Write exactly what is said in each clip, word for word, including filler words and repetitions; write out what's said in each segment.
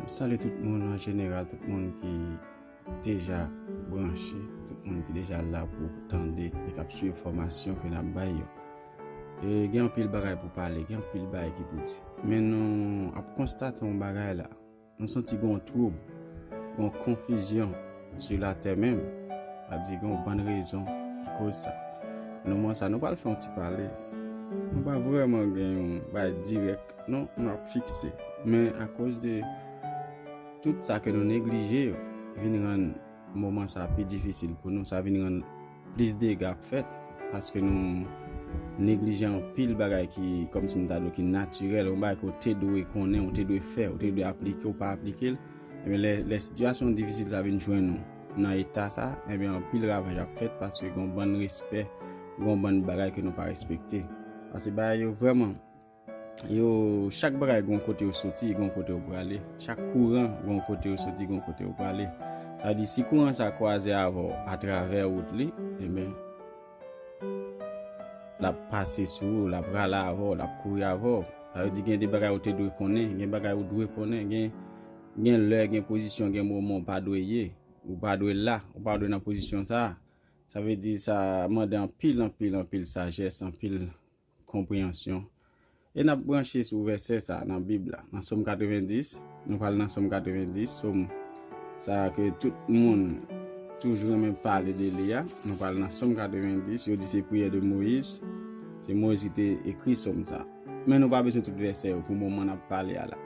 Salut tout moun an jeneral, tout moun ki deja branche, tout moun ki deja la pou tande e k ap swiv fòmasyon ke n ap bay yo. E gen anpil bagay pou pale, gen anpil bagay ki pou di. Men nou ap konstate yon bagay la. Nou santi gen yon twoub, gen yon konfizyon sou latè menm. Sa di gen yon bann rezon ki koz sa. Nan moman sa, nou pral fè yon ti pale. Nou pa vrèman gen yon bagay dirèk, non, nou ap fikse. Men akoz de tout sa ke nou neglije yo, vin rann moman sa pi difisil pou nou, sa vin rann plis dega ap fèt, paske nou neglije anpil bagay ki, kòmsi m ta di w, ki natirèl, yon bagay ke w te dwe konnen, w te dwe fè, w te dwe aplike, w pa aplike l. Ebyen, lè, lè sitiyasyon difisil sa vin jwenn ou nan eta sa, ebyen, anpil ravaj ap fèt paske gen yon bann respè, gen yon bann bagay ke nou pa respekte. Paske bagay yo vrèman, yo, chak bagay gen yon kote yo soti, gen yon kote yo prale. Chak kouran gen yon kote yo soti, gen yon kote yo prale. Sa vle di, si kouran sa kwaze avè w atravè wout li, ebyen, l ap pase sou ou, l ap rale avè w, l ap kouri avè w. Sa vle di, gen de bagay ou te dwe konnen, gen bagay ou dwe konnen, gen, gen lè, gen pozisyon, gen moman ou pa dwe ye, ou pa dwe la, ou pa dwe nan pozisyon sa a. Sa vle di, sa mande anpil, anpil, anpil sajès, anpil konpreyansyon. E n ap branche sou vèsè sa a nan Bib la, nan Sòm katrevendis. Nou pral nan Sòm katrevendis, Sòm sa a ke tout moun toujou renmen pale de li a. Nou pral nan Sòm katrevendis, yo di se priyè de Moyiz. Se Moyiz ki te ekri Sòm sa a. Men nou pa bezwen tout vèsè yo pou moman n ap pale a la.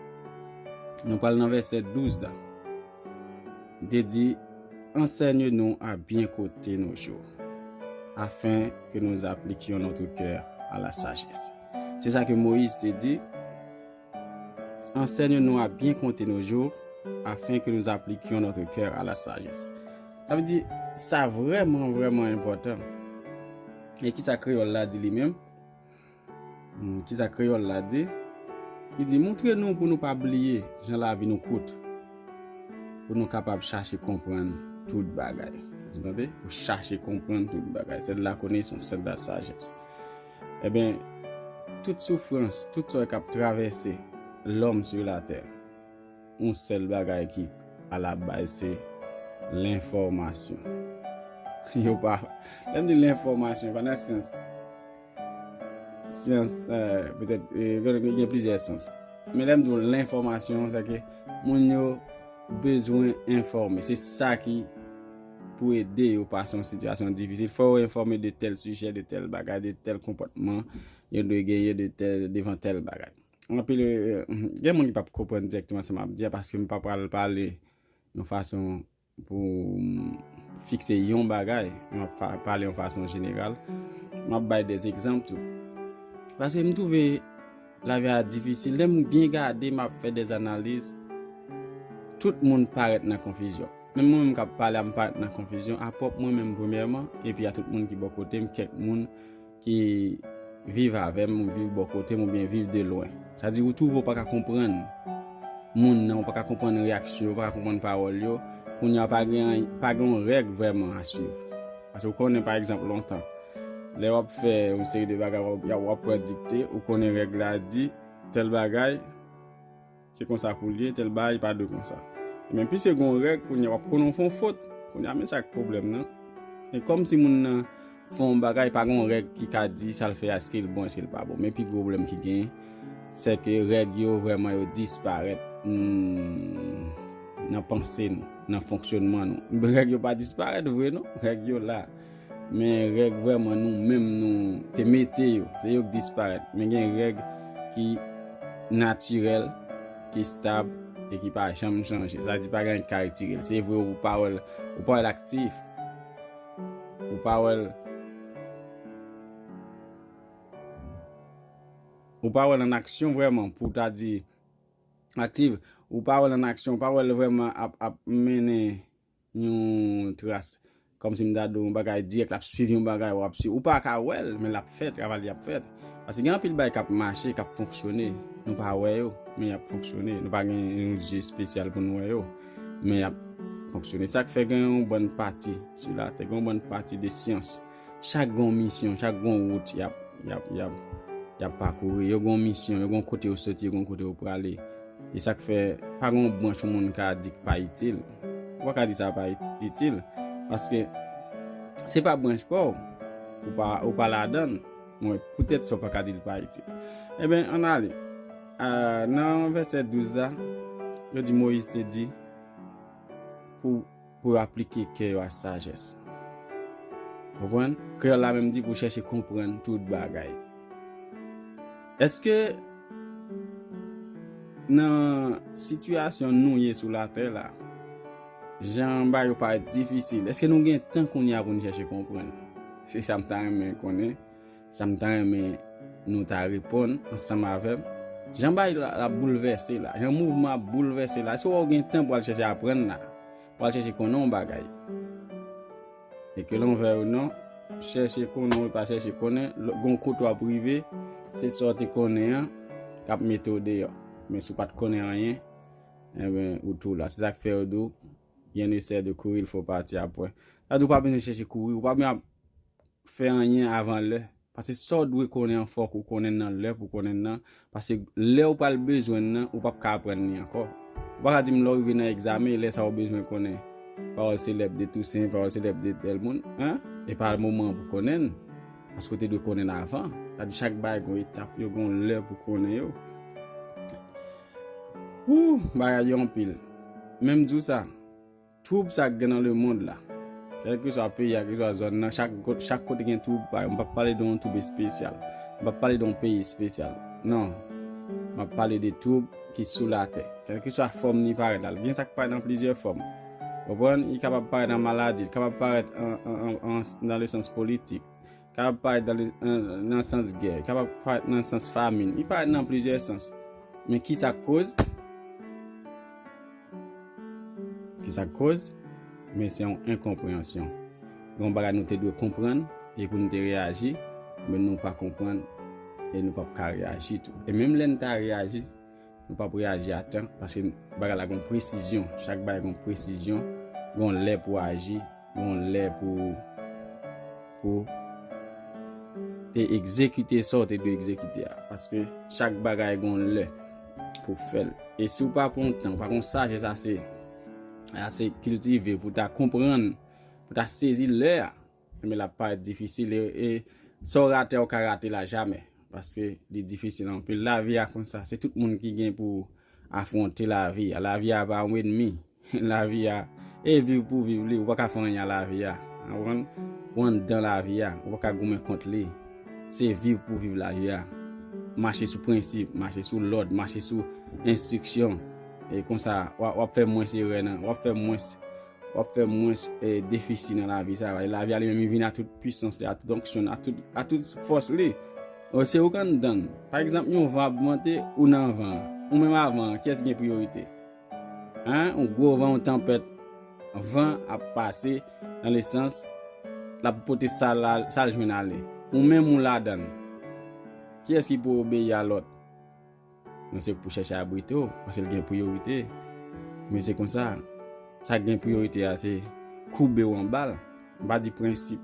Nou pral nan vèsè douz la. Li te di, Enseigne-nous à bien compter nos jours, afin que nous appliquions notre cœur à la sagesse. Se sa ke Moyiz te di, Enseigne-nous à bien compter nos jours, afin que nous appliquions notre cœur à la sagesse. Sa vle di, sa vrèman, vrèman enpòtan. E kisa kreyòl la di li menm? Hmm, kisa kreyòl la di? Li di, montre nou pou nou pa bliye jan lavi nou kout, pou nou kapab chache konprann tout bagay. Ou tande? Pou chache konprann tout bagay. C'est de la connaissance, c'est de la sagesse. Ebyen, tout soufrans, tout sa k ap travèse lòm sou latè, yon sèl bagay ki alabaz, se lenfòmasyon. Yo pa, lè m di lenfòmasyon, pa nan sans, sans, euh, petèt, euh, gen, gen plizyè sans. Men lè m di w lenfòmasyon, se ke moun yo bezwen enfòme. Se sa ki pou ede yo pase yon sitiyasyon difisil. Fò yo enfòme de tèl sijè, de tèl bagay, de tèl konpòtman yo dwe genyen de tèl, devan tèl bagay. Anpil, euh, gen moun ki p ap konprann dirèkteman sa m ap di a, paske m pa pral pale yon fason pou m fikse yon bagay, m ap fa-, pale yon fason jeneral. M ap bay de egzanp tou. Paske m twouve lavi a difisil. Lè m byen gade, m ap fè de analiz, tout moun parèt nan konfizyon. Menm mwen menm k ap pale a, m parèt nan konfizyon, apwòp mwen menm premyèman, epi a tout moun ki bò kote m, kèk moun ki viv avè m, viv bò kote m, oubyen viv de lwen. Sa di, ou twouve w pa ka konprann moun nan, ou pa ka konprann reyaksyon yo, ou pa ka konprann pawòl yo. Kounye a, pa gen, pa gen yon règ vrèman a swiv. Paske ou konnen, pa egzanp, lontan, lè w ap fè yon seri de bagay, w ap, w ap pran dikte, ou konnen règ la di tèl bagay, se konsa pou l ye, tèl bagay pa dwe konsa. Men piske gen yon règ, kounye a w ap konnen w fè yon fot. Kounye a, men sa k pwoblèm nan. E kòmsi moun nan fè yon bagay, pa gen yon règ ki ka di sa l fè a, èske l bon, èske l pa bon. Men pi gwo pwoblèm ki genyen, se ke règ yo vrèman yo disparèt, hmm, nan panse nou, nan fonksyònman nou. Règ yo pa disparèt vre non, règ yo la. Men règ vrèman nou menm nou te mete yo, se yo k disparèt. Men gen règ ki natirèl, ki stab e ki pa janm chanje. Sa di pa gen anyen ki ka retire l. Se vre ou pa wè l, ou pa wè l aktif. Ou pa wè l, ou pa wè l an aksyon vrèman pou w ta di aktif. Ou pa wè l an aksyon, ou pa wè l vrèman ap, ap mennen yon tras, kòmsi m ta di w yon bagay dirèk, l ap swiv yon bagay, w ap swiv. Ou pa ka wè l, men l ap fè, travay li ap fèt. Paske gen anpil bagay k ap mache, k ap fonksyone. Nou pa wè yo, men y ap fonksyone. Nou pa gen yon zye espesyal pou n wè yo, men y ap fonksyone. Sa k fè gen yon bann pati sou latè, gen yon bann pati de syans. Chak gen yon misyon, chak gen yon wout y ap, y ap, y ap, y ap pakouri. Yo gen yon misyon, yo gen yon kote yo soti, yo gen yon kote yo prale. E sa k fè pa gen yon branch yon moun ka di k pa itil. Ou pa ka di sa pa it- itil. Paske se pa branch pa w. Ou pa, ou pa ladan l. Mwen, poutèt sa w pa ka di l pa itil. Ebyen, ann ale. Ah, nan vèsè douz la, yo di Moyiz te di pou, pou yo aplike kè yo a sajès. Konprann? Kreyòl la menm di pou chèche konprann tout bagay. Èske nan sitiyasyon nou ye sou latè la, jan bagay yo parèt difisil, èske nou gen tan kounye a pou n chèche konprann? Se sa m ta renmen konnen. Sa m ta renmen nou ta reponn ansanm avè m. Jan bagay la, la boulvèse la, jan mouvman ap boulvèse la, èske w gen tan pou al chèche aprann la, pou al chèche konnen yon bagay? E ke l anvè ou non, chèche konnen ou pa chèche konnen, l- gon kote w ap rive, se sa w te konnen an k ap mete w deyò. Men si w pa t konnen anyen, enben, ou tou la. Se sa k fè yo di w, rien ne sert de courir, il faut partir après. Sa di w pa bezwen chèche kouri, ou pa bezwen ap fè anyen avan lè. Paske sa w dwe konnen an, fòk ou konnen nan lè pou konnen nan. Paske lè ou pral bezwen nan, ou p ap ka aprann li ankò. Ou pa ka di m lè w rive nan egzamen, lè sa w bezwen konnen pawòl selèb de Tousen, pawòl selèb de tèl moun, en? E pa moman an pou konnen l. Paske w te dwe konnen l avan. Sa di chak bagay gen yon etap, yo gen yon lè pou konnen yo. Wouh, bagay yo anpil. Men m di w sa, twoub sa k gen nan lemonn la, kèlkeswa peyi a, kèlkeswa zòn nan, chak, chak kote gen twoub pa yo. M p ap pale de yon twoub espesyal. M p ap pale de yon peyi espesyal. Non. M ap pale de twoub ki sou latè. Kèlkeswa fòm li parèt la. Gen sa k parèt nan plizyè fòm. Konprann? Li kapab parèt an maladi, li kapab parèt an, an, an, an, nan le sans politik, kapab parèt nan, nan, nan sans gè, kapab parèt nan sans famin, li parèt nan plizyè sans. Men ki sa k koz? Ki sa k koz? Men se yon enkonpreyansyon. Gen yon bagay nou te dwe konprann e pou nou te reyaji, men nou pa konprann e nou p ap ka reyaji tou. E menm lè n ta reyaji, nou p ap reyaji a tan, paske bagay la gon presizyon. Chak bagay gon presizyon, gon lè pou aji, gon lè pou, pou te egzekite sa w te dwe egzekite a. Paske chak bagay gon lè pou fè l. E si w pa pran tan, w pa gon sajès ase, ase kiltive pou ta konprann, pou ta sezi lè a, men l ap parèt difisil e, e sa w rate a, ou ka rate l a jamè. Paske li difisil anpil. Lavi a konsa, se tout moun ki gen pou afwonte lavi a. Lavi a pa yon enmi. Lavi a, e viv pou viv li, ou pa ka fè anyen a lavi a. Ou konprann? Ou anndan lavi a, ou pa ka goumen kont li. Se viv pou viv lavi a. Mache sou prensip, mache sou lòd, mache sou enstriksyon. E konsa, w ap, w ap fè mwens erè nan, w ap fè mwens, w ap fè mwens, eh, defisi nan lavi sa. E lavi a li menm, li vin a tout pwisans li, a tout onksyon, a tout, a tout fòs li. O, se ou k anndan l. Pa egzanp, yon van ap vante, ou nan van an. Ou menm a van an, kiyès ki gen priyorite? Hein? Yon gwo van, yon tanpèt, van ap pase, nan le sans, l ap pote sa l, sa l jwenn ale. Ou menm ou ladan l. Kiyès ki pou obeyi a lòt? Men se pou chèche abrite w, paske l gen priyorite. Men se konsa, sa k gen priyorite a, se koube w anba l. M pa di prensip.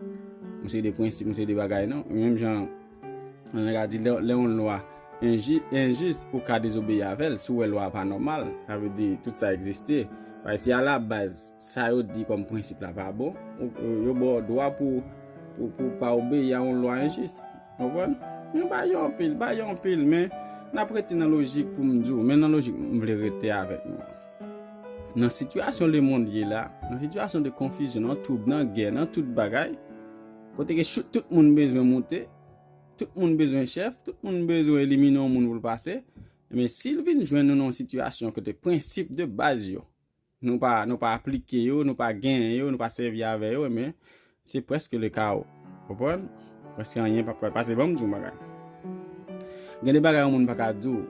M se de prensip, m se de bagay, non. Menm jan Ann ka di, lè, lè yon lwa enji-, enjis, ou ka dezobeyi avè l si w wè lwa a pa nòmal. Sa vle di, tout sa egziste. Paske si alabaz, sa yo di kòm prensip la pa bon, ou, ou, yo ba w dwa pou, pou, pou w pa obeyi a yon lwa enjis. Konprann? Men bagay yo anpil, bagay yo anpil, men n ap rete nan lojik pou m di w, men nan lojik m vle rete avèk nou an. Nan sitiyasyon lemonn ye la, nan sitiyasyon de konfizyon, nan twoub, nan gè, nan tout bagay, kote ke chou-, tout moun bezwen moute, tout moun bezwen chèf, tout moun bezwen elimine yon moun pou l pase, men si l vin jwenn nou nan yon sitiyasyon kote prensip de baz yo, nou pa, nou pa aplike yo, nou pa genyen yo, nou pa sèvi avè yo, men se prèske le kawo. Konprann? Prèske anyen p ap pral pase. Ban m di w yon bagay. Gen de bagay yon moun pa ka di w.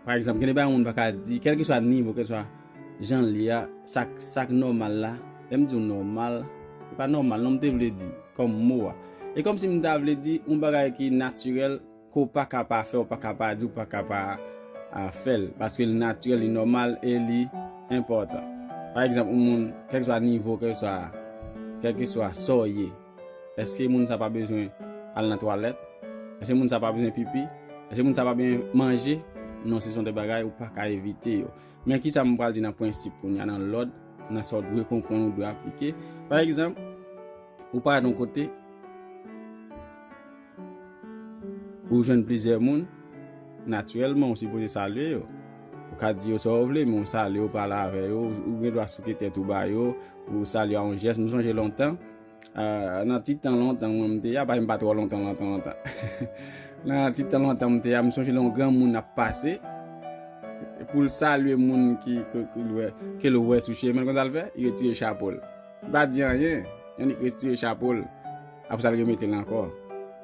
Pa egzanp, gen de bagay yon moun pa ka di, kèlkeswa nivo, kèlkeswa jan l ye a, sa k, sa k nòmal la. Lè m di w nòmal, se pa nòmal, non, m te vle di, kòm mo a. E kòmsi m ta vle di, yon bagay ki natirèl, ke w pa ka pa fè, w pa ka pa di, w pa ka pa, a, fè l. Paske li natirèl, li nòmal e li enpòtan. Pa egzanp, yon moun, kèlkeswa nivo, kèlkeswa, kèlkeswa sa w ye, èske moun sa pa bezwen al nan twalèt? Èske moun sa pa bezwen pipi? Èske moun sa pa bezwen manje? Non, se son de bagay ou pa ka evite yo. Men kisa m pral di nan prensip kounye a, nan lòd, nan sa w dwe konprann, ou dwe aplike. Pa egzanp, ou parèt yon kote, ou jwenn plizyè moun, natirèlman, ou sipoze salye yo. Ou ka di yo sa w vle, men ou salye yo, pale avè yo, ou gen dwa souke tèt ou ba yo, ou salye a yon jès. M sonje lontan, nan ti tan lontan mwen m te a, pa m pa twò lontan, lontan, lontan. Nan ti tan lontan m te a, m sonje lè yon granmoun ap pase, pou l salye moun ki, ke, ke l wè, ke l wè sou chemen l, konn sa l fè? Li retire chapo l. Li pa di anyen, annik retire chapo l. Apre sa, l remete l ankò.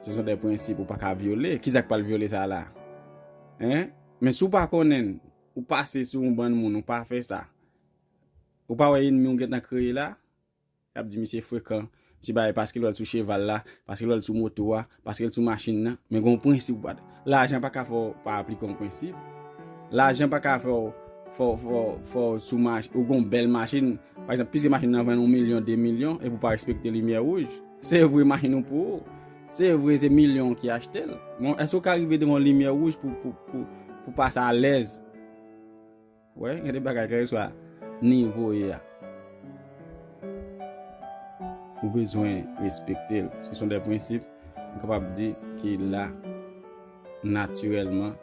Se son de prensip ou pa ka vyole. Kisa k pral vyole sa la? Hein? Men si w pa konnen l, ou pase sou yon bann moun, ou pa fè sa. Ou pa wè enmi w gentan kreye la? Y ap di misye frekan, misye bagay paske l wè l sou cheval la, paske l wè l sou moto a, paske l sou machin nan. Men gen yon prensip ou pa, lajan pa ka fè w pa aplike yon prensip. Lajan pa ka fè w, fè w, fè w, fè w sou mach-, ou gen yon bèl machin. Pa egzanp, piske machin nan vann yon milyon, de milyon, epi w pa respekte limyè wouj. Se vre machin ou pou ou. Se vre se milyon ki achte l. Bon, èske w ka rive devan yon limyè wouj pou, pou, pou, pou pase alèz? Wè, gen de bagay, kèlkeswa nivo w ye a, ou bezwen respekte l. Se son de prensip, m kapab di, ki la natirèlman.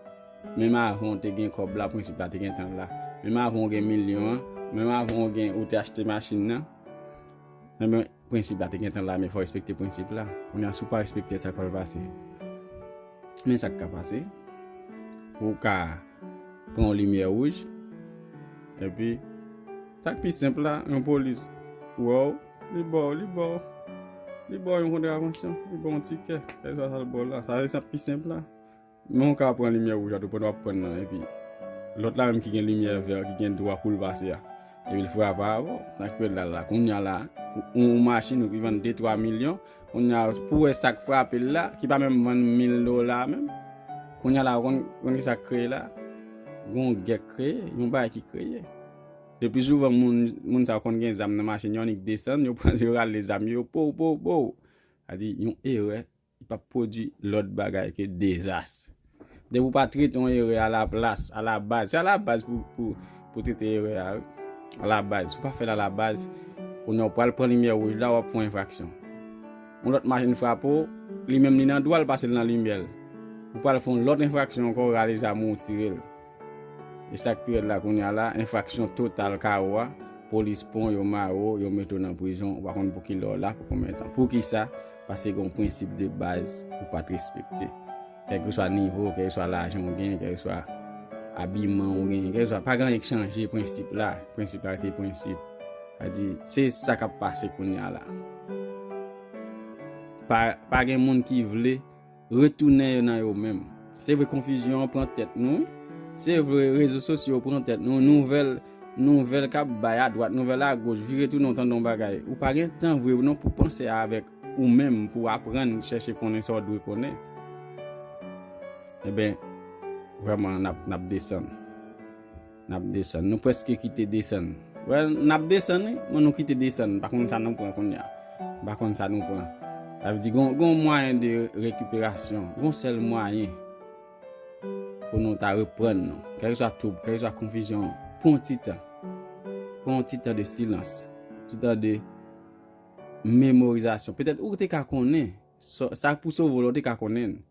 Menm avan w te gen kòb la, prensip la te gentan la. Menm avan w gen milyon an, menm avan w gen, ou te achte machin nan, enben, prensip la te gentan la, men fò w respekte prensip la. Kounye a, si w pa respekte l, sa k pral pase? Men sa k ka pase. Ou ka pran yon limyè wouj, epi, sa k pi senp la, yon polis wè w, li ba w, li ba w, li ba w yon kontravansyon, li ba w yon tikè, kèlkeswa sa l ba w la. Sa se sa k pi senp la. Men w ka pran limyè wouj la, tou pandan w ap pran nan, epi lòt la menm ki gen limyè vè, ki gen dwa pou l pase a, epi l frape avè w, sa k pèd la la. Kounye a la, yon, yon machin ou ki vann de twa milyon, kounye a, pou w wè sa k frape l la, ki pa menm vann mil dola menm. Kounye a la, ou konn, konn kisa k kreye la? Gen yon gè k kreye, yon bagay ki kreye. Le pli souvan, moun, moun sa yo konn gen zam nan machin yo, annik desann, yo pran, yo rale zam yo, pow, pow, pow. Sa di, yon erè, li p ap pwodui lòt bagay ke dezas. Depi w pa trete yon erè alaplas, alabaz, se alabaz pou, pou, pou trete erè a, wi. Alabaz, si w pa fè l alabaz, kounye a w pral pran limyè wouj la, w ap fè yon enfraksyon. Yon lòt machin frape w, li menm li nan dwa l pase l nan limyè l. Ou pral fè yon lòt enfraksyon ankò, w rale zam ou, w tire l. E sa k pi rèd la kounye a la, enfraksyon total kawo a, polis pran w, yo mare w, yo mete w nan prizon, ou pa konn pou kilè w la, pou konbyen tan. Poukisa? Paske gen yon prensip de baz ou pa t respekte. Kèlkeswa nivo, kèlkeswa lajan w gen, kèlkeswa abiman w gen, kèlkeswa, pa gen anyen k chanje prensip la. Prensip la rete prensip. Sa di, se sa k ap pase kounye a la. Pa, pa gen moun ki vle retounen yo nan yo menm. Se vre konfizyon an pran tèt nou, wi. Se vre rezo sosyo yo pran tèt nou, nouvèl, nouvèl k ap bay adwat, nouvèl agoch, vire tounen w tande yon bagay. Ou pa gen tan vre non pou panse avèk ou menm, pou aprann chèche konnen sa w dwe konnen. Enben, vrèman, n ap, n ap desann. N ap desann. Nou prèske kite desann. Well, n ap desann, wi, men nou kite desann. M pa konn sa nou pran kounye a. M pa konn sa nou pran. Sa vle di, gon, gon mwayen de rekiperasyon. Gon sèl mwayen pou nou ta reprann nou. Kèlkeswa twoub, kèlkeswa konfizyon, pran yon ti tan. Pran yon ti tan de silans. Ti tan de memorizasyon. Petèt ou te ka konnen. Sa, sa pou sove w la, ou te ka konnen l.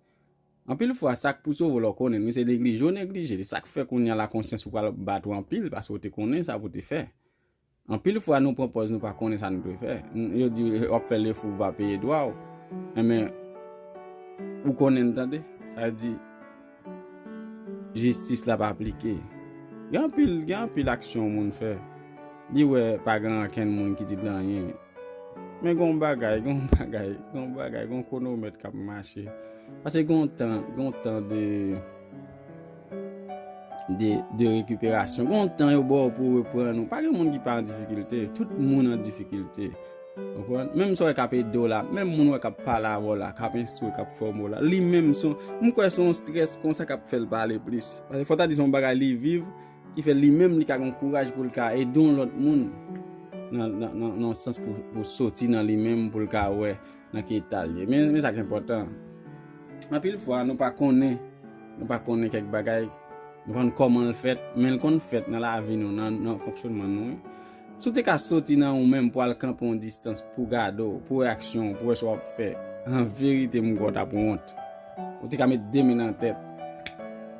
Anpil fwa, sa k pou sove w la, w konnen l, men se neglije w neglije. Se sa k fè kounye a la konsyans ou pral bat ou anpil, paske w te konnen sa pou w te fè. Anpil fwa, nou pran pòz nou pa konnen sa nou dwe fè. N-, yo di w ap fè lefou pou w pa peye dwa w. Enben, ou konnen l tande. Sa vle di, jistis la pa aplike. Gen anpil, gen anpil aksyon yon moun fè. Li wè pa gen ankenn moun ki di l anyen. Men gon bagay, gon bagay, gon bagay, gon kwonomèt k ap mache. Paske gon tan, gon tan de, de, de rekiperasyon. Gon tan yo ba w pou w reprann ou. Pa gen moun ki pa an difikilte. Tout moun an difikilte. Konprann? Menm sa w wè k ap ede w la, menm moun w wè k ap pale avè w la, k ap enstwi w, k ap fòme w la, li menm se yon, m kwè se yon strès konsa k ap fè l pale plis. Paske fò w ta di se yon bagay li viv, ki fè li menm li ka gen kouraj pou l ka ede yon lòt moun nan, nan, nan, nan yon sans pou, pou soti nan li menm, pou l ka wè nan ki eta l ye. Men, men sa k enpòtan. Anpil fwa, nou pa konnen, nou pa konnen kèk bagay, Nou konn kòman l fèt, men l konn fèt nan lavi nou, nan, nan fonksyonman nou, wi. Si w te ka soti nan ou menm pou al kanpe yon distans, pou gade w, pou wè aksyon w, pou wè sa w ap fè, an verite, m kwè w t ap wont. Ou te ka met de men nan tèt.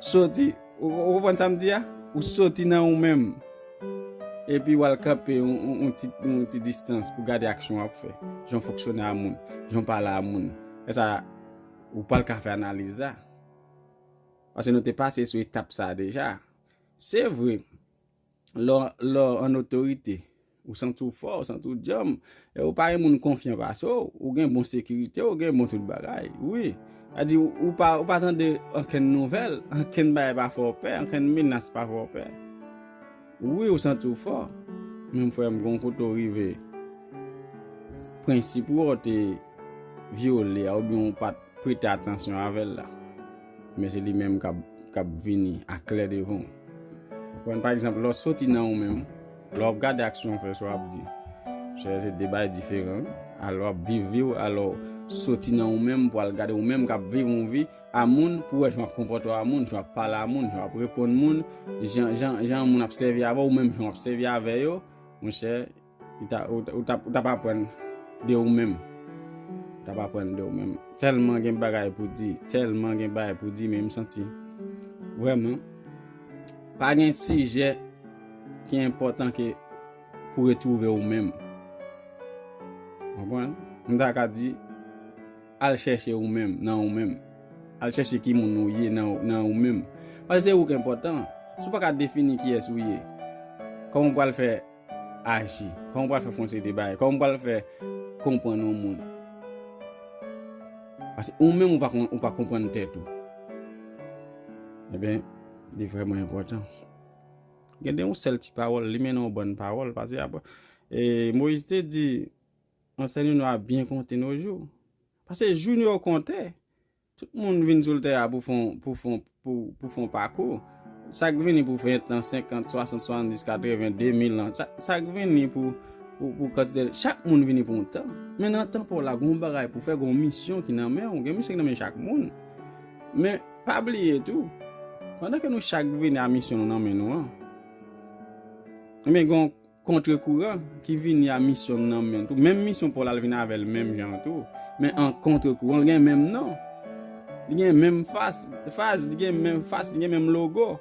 Soti, ou, ou konprann sa m di a? Ou soti nan ou menm. Epi w al kanpe yon, yon, yon ti, yon ti distans pou gade aksyon w ap fè. Jan w fonksyone a moun, jan w pale a moun. Lè sa a, ou pral ka fè analiz la. Paske nou te pase sou etap sa a deja. Se vre, lè w, lè w an otorite, ou santi w fò, ou santi w djanm, e ou pa gen moun konfyan pase w, ou gen bon sekirite, ou gen bon tout bagay, wi. Sa di, ou, ou pa, ou pa tande ankenn nouvèl, ankenn bagay pa fè w pè, ankenn menas pa fè w pè. Wi, ou santi w fò. Men frè m, gen yon kote w rive, prensip ou a w te vyole a, oubyen ou pa t prete atansyon avè l la. Men se li menm k ap, k ap vini aklè devan w. Ou konprann? Pa egzanp, lè w soti nan ou menm, lè w ap gade aksyon w fè, sa w ap di. Chè, se de bagay diferan, wi. Alò, w ap viv vi w, alò, soti nan ou menm pou al gade ou menm k ap viv yon vi a moun, pou wè jan w ap konpòte w a moun, jan w ap pale a moun, jan w ap reponn moun, jan, jan, jan moun ap sèvi avè w, ou menm jan w ap sèvi avè yo, monchè, ou ta, ou ta, ou t ap, ou t ap aprann de ou menm. Ou t ap aprann de ou menm. Tèlman gen bagay pou di, tèlman gen bagay pou di, men m santi, vrèman, pa gen sijè ki enpòtan ke pou retwouve ou menm. Konprann? M ta ka di, al chèche ou menm, nan ou menm. Al chèche ki moun ou ye nan, nan ou menm. Paske se ou k enpòtan. Si w pa ka defini kiyès ou ye, kòman w pral fè aji? Kòman w pral fè fè yon seri de bagay? Kòman w pral fè konprann yon moun? Paske ou menm ou pa kon-, ou pa konprann tèt ou. Ebyen, li vrèman enpòtan. Gen de yon sèl ti pawòl, li mennen yon bòn pawòl. Paske apre, e, Moyiz te di, ansèy nou a byen konte nos jours. Paske jou nou yo konte. Tout moun vin sou tè a pou fè yon, pou fè yon, pou, pou fè yon pakou. Sa k vini pou ven an, senkant, swasant, swasanndis, katreven, de mil an. Sa, sa k vini pou, pou, pou kantite. Chak moun vini pou yon tan. Men nan tan pa w la, gen yon bagay pou fè, gen yon misyon ki nan men w. Gen misyon ki nan men chak moun. Men, pa bliye tou, pandan ke nou chak vini a misyon nou nan men nou an, men gen yon kontre-kouran ki vini a misyon nan men tou. Menm misyon pa w la, l vin avè l menm jan tou. Men an kontre-kouran, l gen menm non. Li gen menm fas, faz, li gen menm fas, li gen menm logo.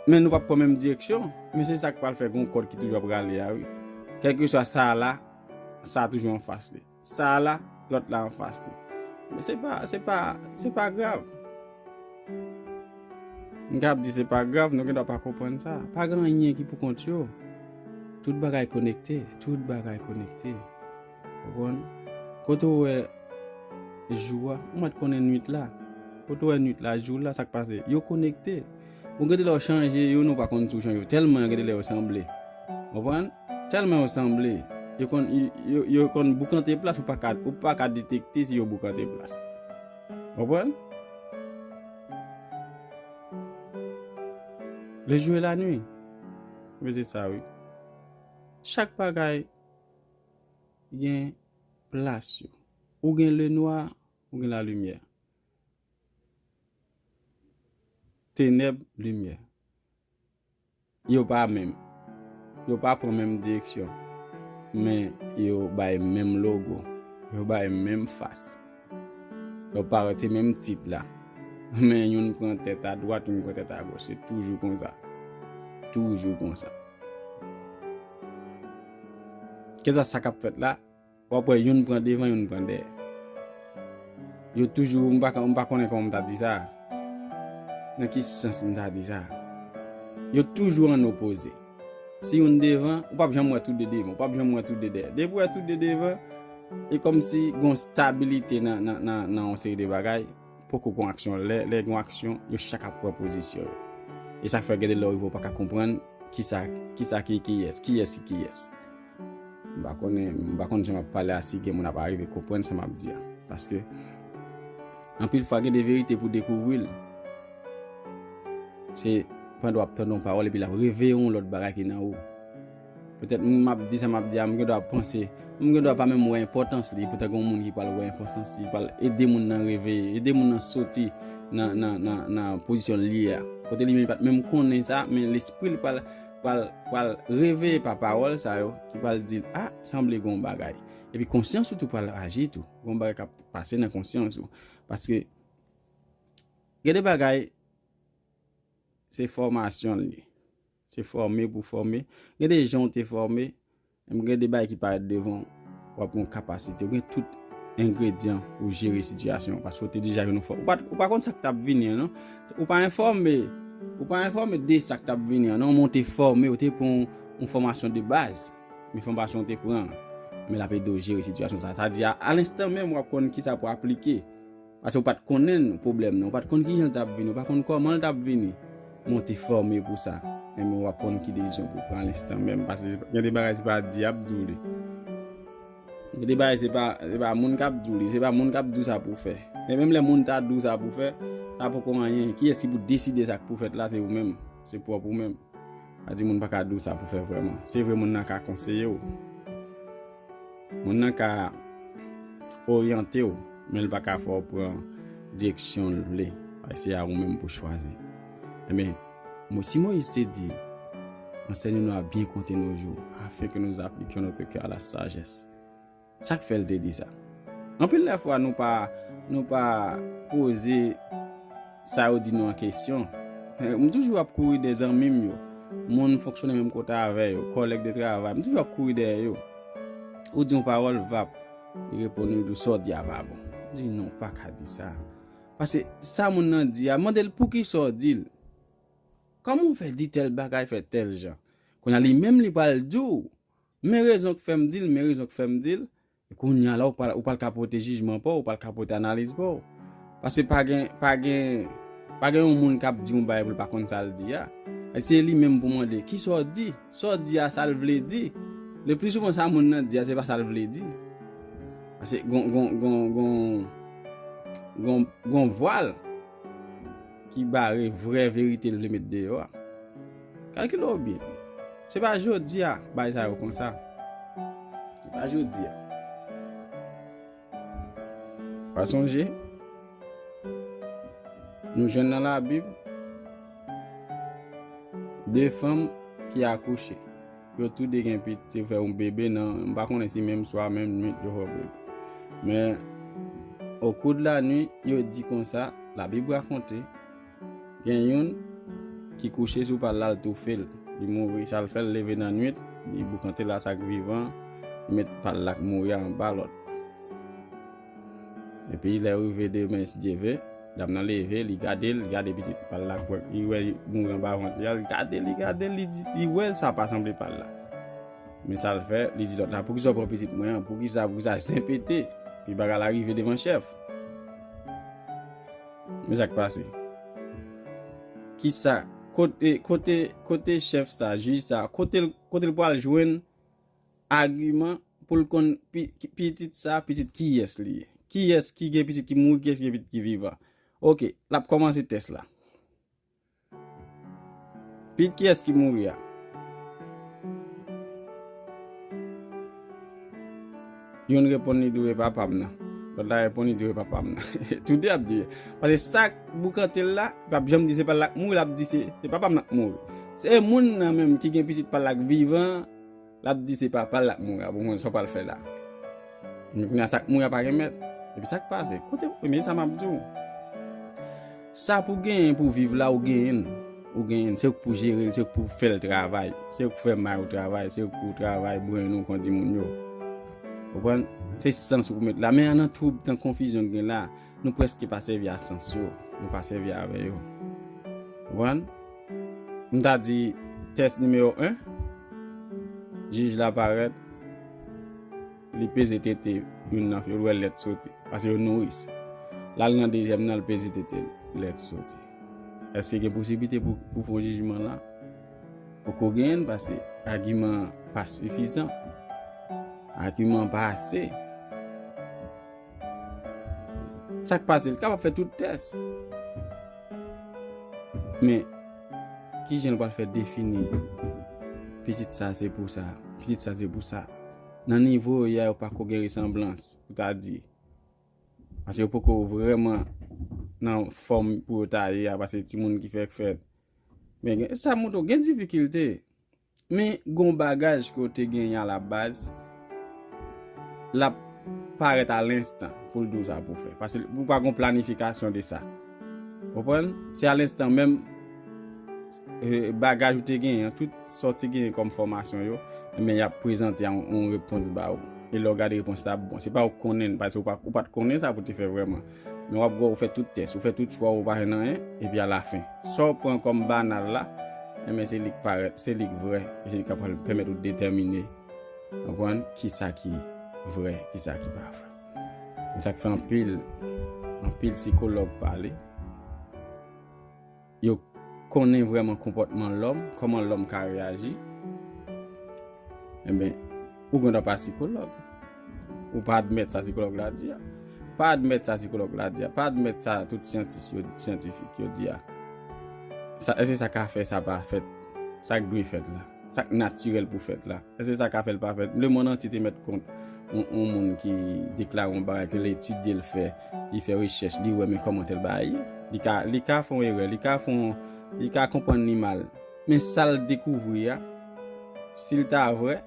Men nou p ap pran menm direksyon. Men se sa k pral fè gen yon kòd ki toujou ap rale a, wi. Kèlkeswa sa a la, sa a toujou anfas li. Sa a la, lòt la anfas li. Men se pa, se pa, se pa grav. M ka ap di se pa grav, nou gendwa pa konprann sa. Pa gen anyen ki pou kont yo. Tout bagay konekte, tout bagay konekte. Ou konprann? Kote w wè jou a, ou mèt konnen nwit la. Kote w wè nwit la, jou la, sa k pase? Yo konekte. Bon, gen de lè yo chanje, youn ou pa konn si yo chanje. Tèlman gen de lè yo sanble. Konprann? Tèlman yo sanble. Yo konn, yo, yo, yo konn boukante plas, ou pa ka, ou pa ka detekte si yo boukante plas. Konprann? Le jour et la nuit. Men se sa, wi. Chak bagay gen plas yo. Ou gen le noir, ou gen la lumière. Tenèb, limyè. Yo pa menm. Yo pa pran menm direksyon. Men yo bay menm logo. Yo bay menm fas. Yo parèt se menm tit la. Men youn pran tèt adwat, youn pran tèt agoch. Se toujou konsa. Toujou konsa. Kèlkeswa sa k ap fèt la, w ap wè youn pran devan, youn pran dèyè. Yo toujou, m pa, m pa konnen kòman m ta di sa. Nan ki sans m ta di sa? Yo toujou an opoze. Si youn devan, ou p ap janm wè tout de devan, ou p ap janm wè tout de dèyè. Depi w wè tout de devan, e kòmsi gon stabilite nan, nan, nan, nan yon seri de bagay, poko gon aksyon. Lè, lè gon aksyon, yo chak ap pran pozisyon yo. E sa k fè gen de lè w rive w pa ka konprann kisa, kisa ki kiyès, kiyès ki kiyès. M pa konnen, m pa konn jan m ap pale a, si gen moun ap arive konprann sa m ap di a. Paske, anpil fwa, gen de verite pou dekouvri l. Se pandan w ap tande yon pawòl epi l ap reveye yon lòt bagay ki nan ou. Petèt, m ap di sa m ap di a, m gendwa panse, m gendwa pa menm wè enpòtans li, poutan gen yon moun ki pral wè enpòtans li, ki pral ede moun nan reveye, ede moun nan soti nan, nan, nan, nan pozisyon l ye a. Kote li menm li pa t menm konnen sa, men lespri l pral, pral, pral reveye pa pawòl sa yo, ki pral di l, a, sanble gen yon bagay. Epi konsyans ou tou pral aji tou. Gen yon bagay k ap pase nan konsyans ou. Paske, gen de bagay, se fòmasyon l ye. Se fòme pou fòme. Gen de jan w te fòme, men gen de bagay ki parèt devan w, w ap gen yon kapasite, w gen tout engredyan pou jere sitiyasyon, paske w te deja jwenn yon fò-, ou pa, ou pa konn sa k t ap vini an, non. Ou pa enfòme, ou pa enfòme de sa k t ap vini an, non, men w te fòme, w te pran yon, yon fòmasyon de baz. Men fòmasyon w te pran an, men l ap ede w jere sitiyasyon sa. Sa di, a, a lenstan menm, w ap konn kisa pou aplike. Paske ou pa t konnen pwoblèm nan, ou pa t konn kijan l t ap vini, ou pa konn kòman l t ap vini. Men w te fòme pou sa. Enben, w ap konn ki desizyon pou w pran lenstan menm. Paske gen de bagay, se pa dyab di w li. Gen de bagay, se pa, se pa moun k ap di w li, se pa moun k ap di w sa pou w fè. Men menm lè moun ta di w sa pou w fè, sa poko anyen. Kiyès ki pou deside sa k pou fèt la, se ou menm. Se pwòp ou menm. Sa di moun pa ka di w sa pou fè vrèman. Se vre, moun nan ka konseye w. Moun nan ka oryante w, men l pa ka fè w pran direksyon l vle. Paske se a ou menm pou chwazi. Enben, Mo-, si Moyiz te di, enseigne-nous à bien compter nos jours, afin que nous appliquions notre cœur à la sagesse. Sa k fè l te di sa? Anpil lè fwa nou pa, nou pa poze sa yo di nou an kesyon. Eh, m toujou ap kouri dèyè zanmi m yo. Moun m fonksyone menm kote avè yo, kòlèg de travay, m toujou ap kouri dèyè yo. Ou di yon pawòl, vap, li reponn ou, li di w, sa w di a pa bon. M di, non, w pa ka di sa. Paske sa moun nan di a, mande l poukisa w di l. Kòman w fè di tèl bagay, fè tèl jan? Kounye a li menm li pral di w, men rezon k fè m di l, men rezon k fè m di l. Kounye a la, ou pral, ou pral ka pote jijman pa w, ou pral ka pote analiz pa w. Paske pa gen, pa gen, pa gen yon moun k ap di yon bagay pou l pa konn sa l di a. E se li menm pou mande, kisa w di? Sa w di a, sa l vle di? Le pli souvan, sa moun nan di a, se pa sa l vle di. Paske gon, gon, gon, gon, gon, gon vwal ki bare vrè verite l vle met deyò a. Kalkile w byen. Se pa jodi a bagay sa yo konsa. Se pa jodi a. Pa sonje, nou jwenn nan Labib de fanm ki akouche. Yo tou de gen pitit, yo fè yon bebe nan, m pa konnen si menm swa, menm nwit yo fè bebe. Men, au cours de la nuit, yo di konsa, Labib rakonte, gen youn ki kouche sou pa l la, l toufe l. Li mouri, sa l fè, l leve nan nwit, li boukante lasak vivan, li met pa l la k mouri a anba lòt. Epi, lè rive demen, si Dye ve, dam nan leve, li gade l, li gade pitit pa l la, kwè, li wè li mouri anba vant li a, li gade l, li gade l, li di, li wè sa pa sanble pa l la. Men sa l fè, li di lòt la, poukisa w pran pitit mwen an? Poukisa, poukisa zen pete? Epi bagay la rive devan chèf. Men sa k pase. Kisa, kote, kote, kote chèf sa, jij sa, kote l, kote l pral jwenn agiman pou l konn pi-, pitit sa, pitit kiyès li ye? Kiyès ki gen pitit ki mouri, kiyès ki gen pitit ki vivan? Oke, l ap kòmanse tès la. Pitit kiyès ki mouri a? Youn reponn li di w e papa m nan. Lòt la reponn li di w e papa m nan. Toude ap di. Paske sa k boukante l la, li p ap janm di se pa l la k mouri, l ap di se, se papa m nan k mouri. Se moun nan menm ki gen pitit pa l la k vivan, l ap di se papa l la k mouri a, bon, sa w pral fè la? Men kounye a sa k mouri a pa gen mèt. Epi sa k pase? Kote, men sa m ap di w. Sa pou genyen pou viv la, ou genyen l. Ou genyen l. Se ou k pou jere l, se ou k pou fè l travay. Se ou k fè may ou travay, se ou k pou travay, brenn ou, kondi moun yo. Konprann? Se sans ou pou met la. Men an nan twoub, tan konfizyon k gen la, nou prèske pa sèvi a sans yo. Nou pa sèvi avè yo. Konprann? M ta di tès nimewo en, jij la parèt, li peze tete youn nan fi yo, l wè lèt soti. Paske yo nouris. L al nan dezyèm nan, l peze tete l, lèt soti. Èske gen posiblite pou, pou fè yon jijman la? Poko genyen l, paske agiman pa sifizan. Agiman pa ase. Sa k pase, l kapab fè tout tès. Men, kijan l pral fè defini pitit sa se pou sa, pitit sa se pou sa? Nan nivo yo ye a, yo pako gen resanblans, pou ta di. Paske yo poko vrèman nan fòm pou yo ta ye a, paske timoun ki fèk fèt. Men gen, sa montre w gen difikilte. Men gen yon bagaj ke w te genyen a la baz, l ap parèt a lenstan pou l di w sa pou w fè. Paske ou pa gen planifikasyon de sa. Konprann? Se a lenstan menm, e, bagaj ou te genyen, tout sa w te genyen kòm fòmasyon yo, ebyen, y ap prezante yon, yon repons ba ou. E lè w gade repons la, bon, se pa ou k konnen, paske ou pa, ou pa t konnen sa pou te fè vrèman. Men w ap wè ou fè tout tès, ou fè tout chwa, ou pa jwenn anyen, epi alafen, sa w pran kòm banal la, enben se li k parèt, se li k vrè, e se li k ap pèmèt ou detèmine, konprann, kisa ki vrè, kisa ki pa vrè. E sa k fè anpil, anpil sikològ pale, yo konnen vrèman konpòtman lòm, kòman lòm ka reyaji, enben, ou gen dwa pa sikològ. Ou pa admèt sa sikològ la di a. Pa admèt sa sikològ la di a. Pa admèt sa tout syantis yo, syantifik yo di a. Sa, èske sa ka fè sa pa fèt? Sa k dwe fèt la? Sa k natirèl pou fèt la? Èske sa ka fè l pa fèt? Lemonn antye te mèt kont yon, yon moun ki deklare yon bagay ke l etidye, l fè, li fè rechèch, li wè men kòman tèl bagay ye. Li ka, li ka fè yon erè, li ka fè yon, li ka konprann li mal. Men sa l dekouvri a, si l ta vrè,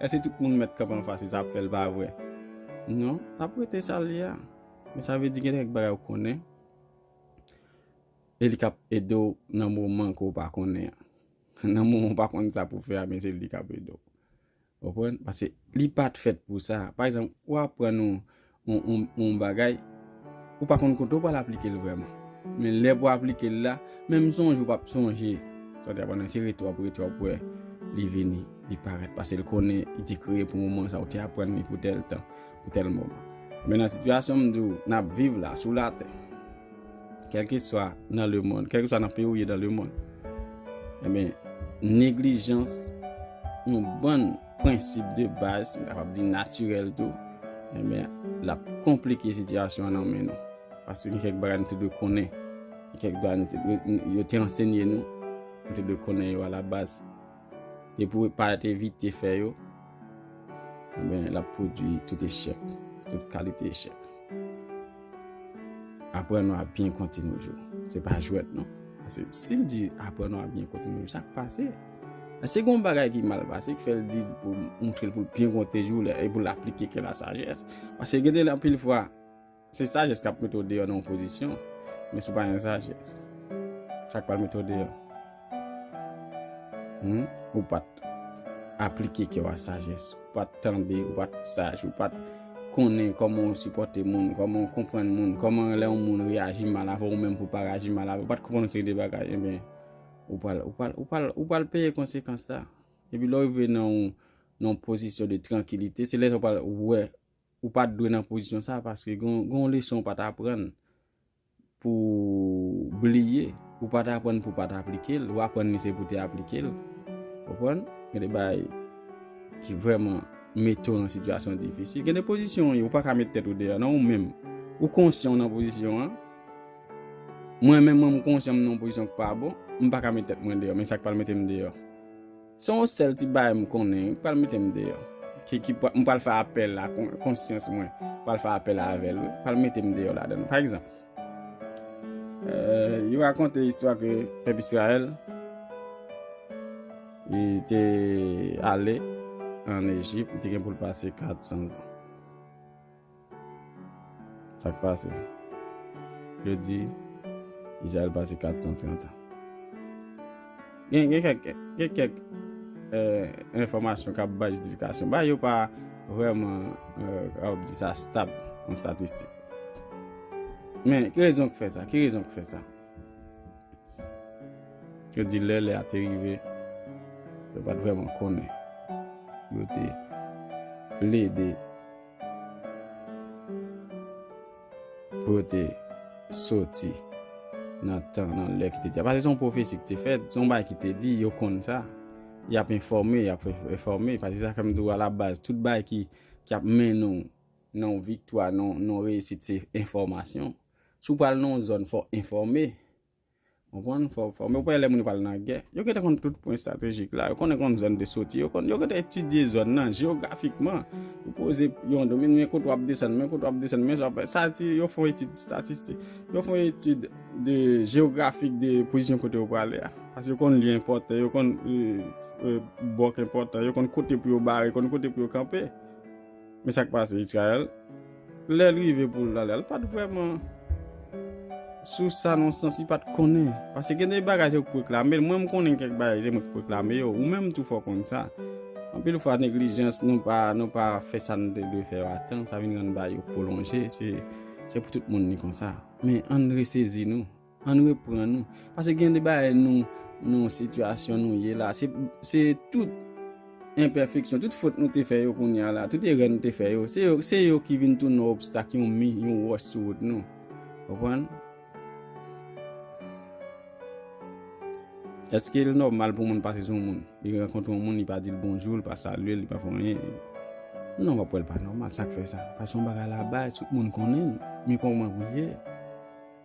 èske tout moun mèt kanpe anfas li, sa ap fè l pa vrè? Non, l ap rete sa l ye a. Men sa vle di gen kèk bagay ou konnen, e li k ap ede w nan moman ke w pa konnen an. Nan moman w pa konn sa pou fè a, men se li k ap ede w. Konprann? Paske li pa t fèt pou sa. Pa egzanp, ou aprann yon, yon, yon, yon bagay, ou pa konn kote w pral aplike l vrèman. Men lè pou aplike l la, menm sonje ou p ap sonje sa w te aprann nan, se rete w ap rete w ap wè li vini, li parèt. Paske l konnen li te kreye pou moman sa, ou te aprann li pou tèl tan, pou tèl moman. Men nan sitiyasyon m di w, n ap viv la, sou latè, kèlkeswa nan lemonn, kèlkeswa nan peyi w ye nan lemonn, enben, neglijans yon bann prensip de baz, m kapab di natirèl tou, enben, l ap konplike sitiyasyon an nan men nou. Paske gen kèk bagay nou te dwe konnen, gen kèk bagay nou te dwe, yo te ansenye nou, nou te dwe konnen yo alabaz. Depi w pa t evite fè yo, enben, l ap pwodui tout echèk, tout kalite echèk. Aprann ou a byen konte nou jou. Se pa jwèt, non. Paske si l di aprann ou a byen konte nou jou, sa k pase? Èske gen yon bagay ki mal pase, ki fè l di l pou montre l pou l byen konte jou, lè, e pou l aplike kè la sajès? Paske gen de anpil fwa, se sajès k ap mete w deyò nan yon pozisyon, men si w pa gen sajès, sa k pral mete w deyò? Hmm? Ou pa t aplike kè w a sajès, ou pa t tande, ou pa t saj, ou pa t konnen kòman w sipòte moun, kòman w konprann moun, kòman lè yon moun reyaji mal avè w, ou menm pou w pa reyaji mal avè l, ou pa t konprann yon seri de bagay, enben, ou pral, ou pral, ou pral, ou pral peye konsekans sa. Epi lè w rive nan yon, nan yon pozisyon de trankilite, se lè sa w pral wè ou pa t dwe nan pozisyon sa, paske gen, gen yon leson ou pa t aprann pou w bliye. Ou pa t aprann pou w pa t aplike l, ou aprann li se pou w te aplike l. Konprann? Gen de bagay ki vrèman mete w nan sitiyasyon difisil. Gen de pozisyon ou ye, ou pa ka met tèt ou deyò, non, ou menm. Ou konsyan w nan pozisyon an. Mwen menm, mwen, m konsyan m nan yon pozisyon ki pa bon, m pa ka met tèt mwen deyò, men sa k pral mete m deyò? Se yon sèl ti bagay m konnen ki pral mete m deyò. Ki, ki, m pral fè apèl a kon-, konsyans mwen. M pral fè apèl avè l, wi. Pral mete m deyò ladan l. Pa egzanp, euh, yo rakonte istwa ke pèp Izrayèl, li te ale ann Ejip, li te gen pou l pase kat san zan. Sa k pase? Yo di, Izrayèl pase kat san trant an. Gen, gen kèk, gen kèk, eh, enfòmasyon k ap bay jistifikasyon. Bagay yo pa vrèman, eh, kapab di sa stab an estatistik. Men, ki rezon k fè sa? Ki rezon k fè sa? Yo di lè lè a te rive, yo pa t vrèman konnen. Yo te plede pou yo te soti nan tan, nan lè ki te di a. Paske se yon pwofesi ki te fèt, se yon bagay ki te di, yo konn sa. Y ap enfòme, y ap enfòme. Paske sa fè m di w alabaz, tout bagay ki, ki ap mennen w nan yon viktwa, nan, nan yon reyisit, se enfòmasyon. Si w pral nan yon zòn, fò w enfòme. Konprann? Fò, fò, men ou pa wè lè moun yo pral nan gè. Yo gentan konn tout pwen estratejik la. Yo konnen konn zòn de soti. Yo konn, yo gentan etidye zòn nan jewografikman. Yo poze yon domèn, men kote w ap desann, men kote w ap desann, men sa w ap fè. Sa ti, yo fè yon etid estatistik. Yo fè yon etid de jewografik de pozisyon kote yo prale a. Paske yo konn lye enpòtan, yo konn, euh, euh, bòk enpòtan, yo konn kote pou yo bare, yo konn kote pou yo kanpe. Men sa k pase Izrayèl, lè l rive pou l ale, l pa t vrèman sou sa nan sans li pa t konnen. Paske gen de bagay se ou k pwoklame l. Mwen, m konnen kèk bagay se mwen k pwoklame yo. Ou menm tou fò w konn sa. Anpil fwa, neglijans, nou pa, nou pa fè sa n te dwe fè yo a tan, sa vin rann bagay yo pwolonje. Se, se pou tout moun li konsa. Men ann resezi nou. Ann reprann nou. Paske gen de bagay nou, nou sitiyasyon nou ye la. Se, se tout enpèfeksyon, tout fot nou te fè yo kounye a la, tout erè nou te fè yo, se yo, se yo ki vin tounen obstak, yon mi, yon wòch sou wout nou. Konprann? Èske l nòmal pou moun pase sou moun? Li rankontre yon moun, li pa di l bonjou, li pa salye l, li pa fè anyen. Non, w ap wè l pa nòmal, sa k fè sa? Paske yon bagay la bay, tout moun konnen l. Men kòman pou l ye?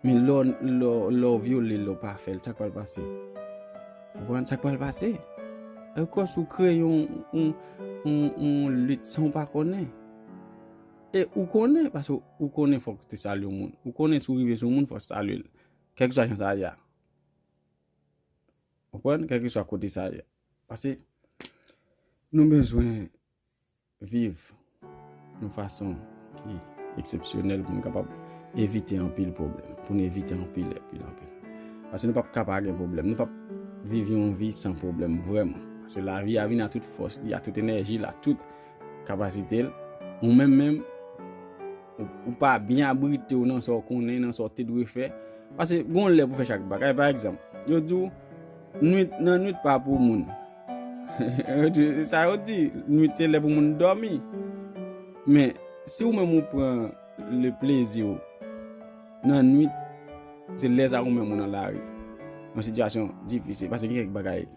Men lè w, lè w, lè w vyole l, lè w pa fè l, sa k pral pase? Ou konprann sa k pral pase? Ankò si w kreye yon, yon, yon, yon lit san w pa konnen. E ou konnen, paske ou konnen fòk w te salye yon moun. Ou konnen si w rive sou moun, fòk w salye l. Kèlkeswa jan sa ye a. Konprann? Kèlkeswa kote sa ye. Paske nou bezwen viv yon fason ki eksepsyonèl pou nou kapab evite anpil pwoblèm, pou nou evite anpil, anpil, anpil. Paske nou p ap ka pa gen pwoblèm, nou p ap viv yon vi san pwoblèm vrèman. Paske lavi a vin a tout fòs li, a tout enèji l, a tout kapasite l. Ou menm menm, ou, ou pa byen abrite w nan sa w konnen, nan sa w te dwe fè. Paske gon lè pou fè chak bagay. Pa egzanp, yo di w, nwit, nan nwit pa pou moun. Yo di, sa yo di, nwit se lè pou moun dòmi. Men, si ou menm ou pran le plezi w nan nwit, se lè sa ou menm ou nan lari. Yon sitiyasyon difisil, paske gen kèk bagay.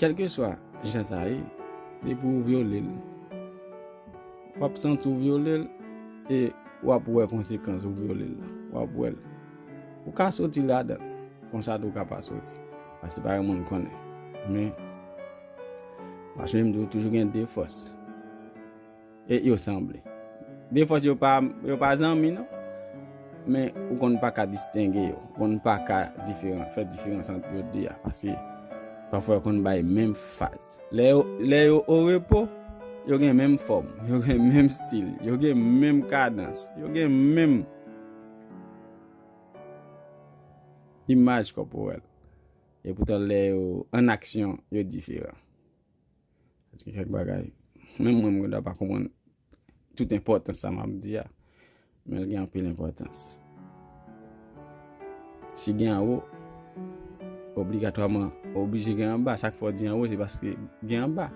Kèlkeswa jan sa ye, depi ou vyole l, w ap santi w vyole l e w ap wè konsekans ou vyole l la. W ap wè l. Ou ka soti ladan l, konsa tou ou ka pa soti. Paske pa gen moun konnen. Men, w ap sonje m di w toujou gen de fòs. E yo sanble. De fòs yo pa, yo pa zanmi non. Men ou konn pa ka distenge yo. Ou konn pa ka diferan, fè diferans ant yo de a. Paske pafwa yo konn bay menm faz. Lè yo, lè yo o repo, yo gen menm fòm, yo gen menm stil, yo gen menm kadans, yo gen menm imaj kòporèl. Epoutan lè yo an aksyon, yo diferan. Paske kèk bagay, menm mwen, mwen pa konprann tout enpòtans sa m ap di a. Men l gen anpil enpòtans. Si gen anwo, obligatwaman, oblije gen anba. Sa k fè w di anwo, se paske gen anba.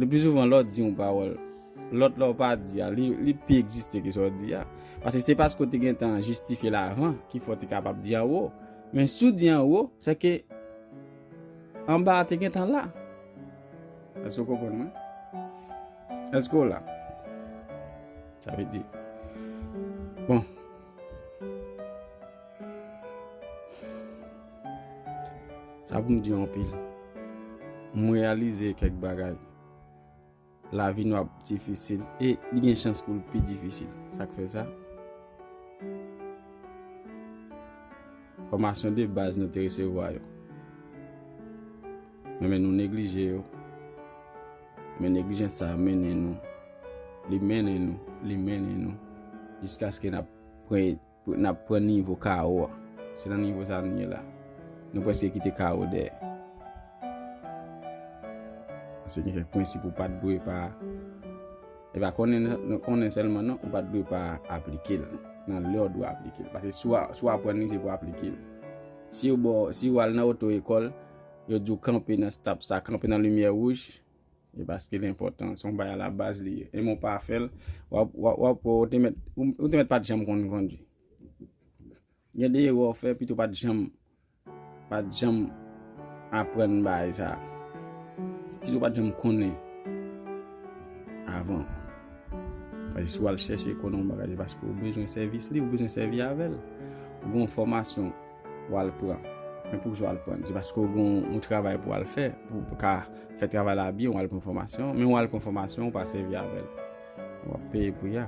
Le pli souvan, lè w di yon pawòl, lòt lè w pa di a, li, li pi egziste ke sa w di a. Paske se paske w te gentan jistifye l avan ki fè w te kapab di anwo. Men si w di anwo, se ke anba a te gentan la. Èske w konprann mwen? Èske w la? Sa vle di, bon, sa pou m di yo anpil. M reyalize kèk bagay. Lavi nou ap difisil e li gen chans pou l pi difisil. Sa k fè sa? Fòmasyon de baz nou te resevwa yo. Men, men nou neglije yo. Men neglijans sa a mennen nou. Li mennen nou. Li mennen nou. Jiskaske n ap pran, n ap pran nivo kawo a. Se nan nivo sa a nou ye la. Nou prèske kite kawo dèyè. Paske gen kèk prensip ou pa t dwe pa, e pa konnen, konnen sèlman non, ou pa t dwe pa aplike l nan lè w dwe aplike l. Paske si w a, si w aprann li, se pou w aplike l. Si yo ba w, si w al nan oto ekòl, yo di w kanpe nan stop sa, kanpe nan limyè wouj, e paske l enpòtan, se yon bagay alabaz li ye. E men w pa fè l, w ap, w ap, w ap, ou te mèt, ou, ou te mèt pa t janm konn kondui. Gen de erè w fè, pito w pa t janm, pa t janm aprann bagay sa. Pito w pa t janm konnen avan. Paske si w al chèche konnen yon bagay, se paske w bezwen sèvis li, w bezwen sèvi avè l. Ou gen yon fòmasyon w al pran. Men poukisa w al pran l? Se paske w gen yon travay pou w al fè, pou w ka fè travay la byen, w al pran fòmasyon, men w al pran fòmasyon, w pa sèvi avè l. W ap peye pri a.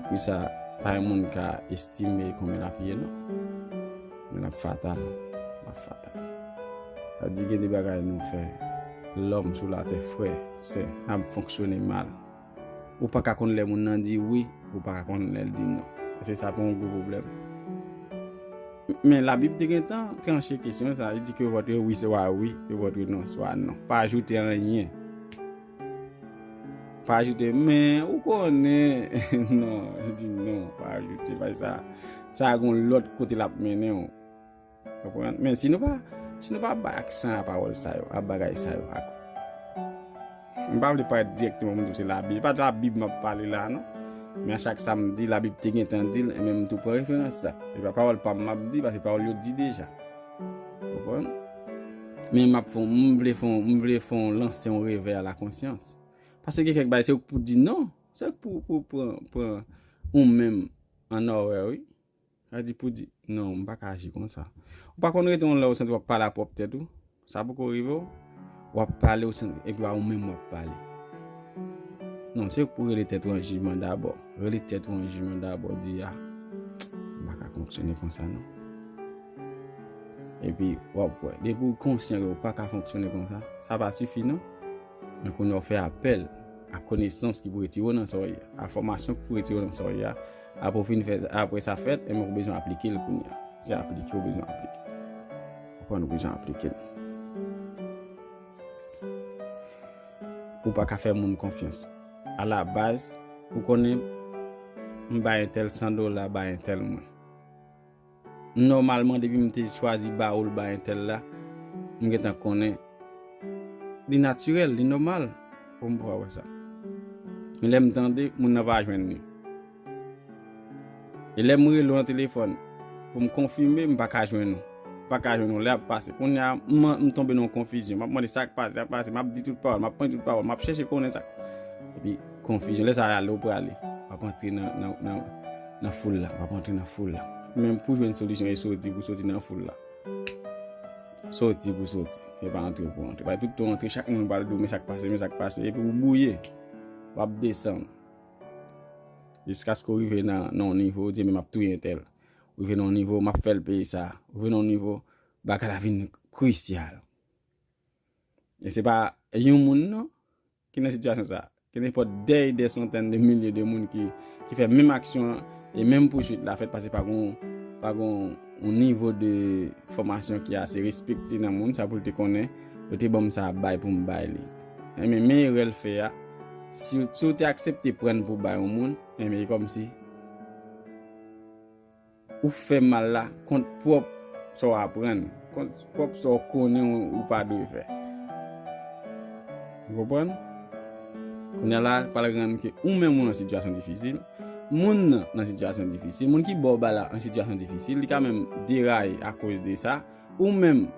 Pou sa, pa yon moun ka estime konbyen l ap ye, non. Men l ap fatal. L ap fatal. Sa di gen de bagay nou fè. Lòm sou latè, frè, sè, n ap fonksyone mal. Ou pa ka konn lè moun nan di wi, ou pa ka konn lè l di non. Paske sa pa yon gwo pwoblèm. Men Labib te gentan tranche kesyon sa, li di que votre oui sera oui, que votre non sera non. Pa ajoute anyen. Pa ajoute, men ou konnen, non, li di non, pa ajoute, paske sa, sa gon lòt kote l ap mennen w. Konprann? Men si nou pa, si nou pa bay aksan a pawòl sa yo, a bagay sa yo, ak M pa vle parèt dirèkteman pou m di w se Labib. E pa de Labib m ap pale la, non. Men a chak sa m di, Labib te gentan di l, e men m tou pran referans sa. E pa pawòl pa m m ap di, paske pawòl yo di deja. Ou konprann? Men m ap fè, m vle fè, m vle fè yon lanse yon revè a la konsyans. Paske gen kèk bagay, se ou k pou di non. Se ou k pou, pou pran, pran ou menm an orè, wi. Sa di pou di, non, m pa ka aji konsa. Ou pa konn rete yon lè ou santi w ap pale a pwòp tèt ou? Sa poko rive w? W ap pale, ou santi, epi a ou menm w ap pale. Non, se pou rele tèt ou an jijman dabò. Rele tèt ou an jijman dabò, di, a, m pa ka fonksyone konsa, non. Epi, w ap wè, depi w konsyan ke w pa ka fonksyone konsa, sa pa sifi, non. Men kounye a w fè apèl a konesans ki pou retire w nan sa w ye a, a fòmasyon ki pou retire w nan sa w ye a. Apre w fin fè, apre sa fèt, enben ou bezwen aplike l kounye a. Se aplike ou bezwen aplike. Ou konprann, ou bezwen aplike l. Ou pa ka fè moun konfyans. Alabaz, ou konnen m bay entèl san dola, bay entèl mwen. Nòmalman, depi m te chwazi ba ou l ba entèl la, m gentan konnen li natirèl, li nòmal pou m pa wè sa. Men lè m tande, moun nan pa jwenn li. E lè m rele w nan telefòn pou m konfime, m pa ka jwenn ou. M pa ka jwenn ou. Lè ap pase. Kounye a, m, m tonbe nan yon konfizyon. M ap mande sa k pase, sa k pase. M ap di tout pawòl, m ap pran tout pawòl, m ap chèche konnen sa. Epi, konfizyon. Lè sa a, ale ou prale. W ap antre nan, nan, nan, nan foul la. W ap antre nan foul la. Menm pou jwenn solisyon, e soti pou soti nan foul la. Soti pou soti. E pa antre pou antre. Paske tout tan w antre, chak moun pral di w, men sa k pase, men sa k pase. Epi ou bwouye. W ap desann. Jiskaske w rive nan, nan yon nivo, w di, men m ap touye entèl. Ou rive nan yon nivo, m ap fè l peye sa. Ou rive nan yon nivo, bagay la vin krisyal. E se pa yon moun, non, ki nan sitiyasyon sa. Gen nenpòt dè e dè santèn de milye de moun ki, ki fè menm aksyon an e menm pouswit la fèt paske pa gon, pa gon yon nivo de fòmasyon ki ase respekte nan moun sa pou l te konnen yo te ban m sa ap bay pou m bay li. Enben, men erè l fè a, si, si w te aksepte prann pou bay yon moun, enben, e kòmsi ou fè mal la kont pwòp sa w aprann, kont pwòp sa w konnen ou, ou pa dwe fè. Ou konprann? Kounye a la, pral rann ke ou menm ou nan sitiyasyon difisil, moun nan nan sitiyasyon difisil, moun ki ba w ba la an sitiyasyon difisil, li ka menm deraye akoz de sa, ou menm,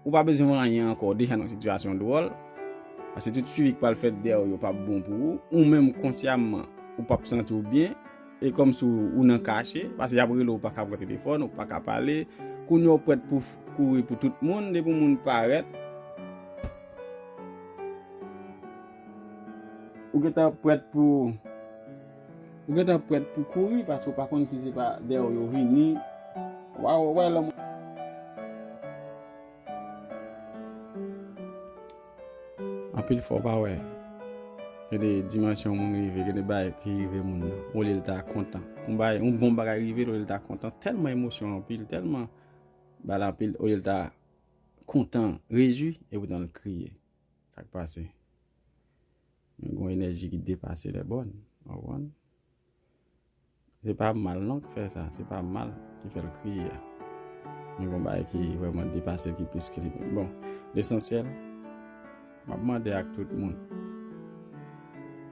ou pa bezwen fè anyen ankò, ou deja nan yon sitiyasyon dwòl. Paske tout swivi k pral fèt dèyè w yo p ap bon pou ou. Ou menm konsyaman, ou p ap santi w byen. E kòmsi w, ou nan kache, paske y ap rele w, ou pa ka pran telefòn, ou pa ka pale. Kounye a w prèt pou f-, kouri pou tout moun, depi yon moun parèt. Ou gentan prèt pou, ou gentan prèt pou kouri, paske w pa konn si se pa dèyè w yo vini. Waw, wè lòm. Anpil fwa w pa wè. Gen de dimansyon moun rive, gen de bagay ki rive moun nan. Olye l ta kontan. Yon bagay, yon bon bagay rive l, olye l ta kontan. Tèlman emosyon anpil, tèlman bagay anpil, olye l ta kontan, rejwi, e poutan l kriye. Sa k pase? Men gen yon enèji ki depase lè bòn. Ou konprann? Se pa mal non k fè sa, se pa mal ki fè l kriye a. Men gon bagay ki vrèman depase l, ki plis ke li menm. Bon, lesansyèl, m ap mande ak tout moun,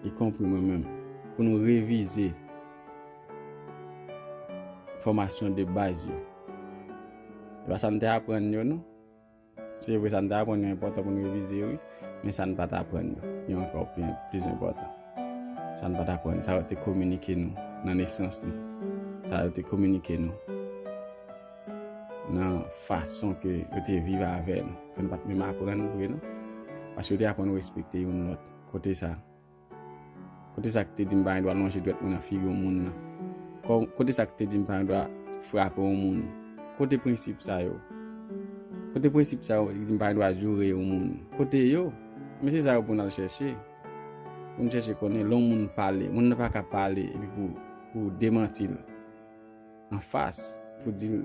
ikonpri mwen menm, pou nou revize fòmasyon de baz yo. E pa sa n te aprann yo, non. Se vre, sa n te aprann yo enpòtan pou n revize, wi, men sa n pa t aprann yo, yo ankò pli, plis enpòtan. Sa n pa t aprann, sa yo te kominike nou nan nesans nou. Sa yo te kominike nou nan fason ke yo te viv avè nou, ke nou pa t menm aprann vre non. Paske yo te aprann nou respekte youn lòt. Kote sa? Kote sa ki te di m pa gen dwa lonje dwèt mwen nan figi yon moun nan? Kote sa ki te di m pa gen dwa frape yon moun? Kote prensip sa yo? Kote prensip sa yo ki di m pa gen dwa joure yon moun? Kote yo? Men se sa yo pou n al chèche. Pou n chèche konnen lè yon moun pale, moun nan pa ka pale epi pou, pou demanti l anfas pou di l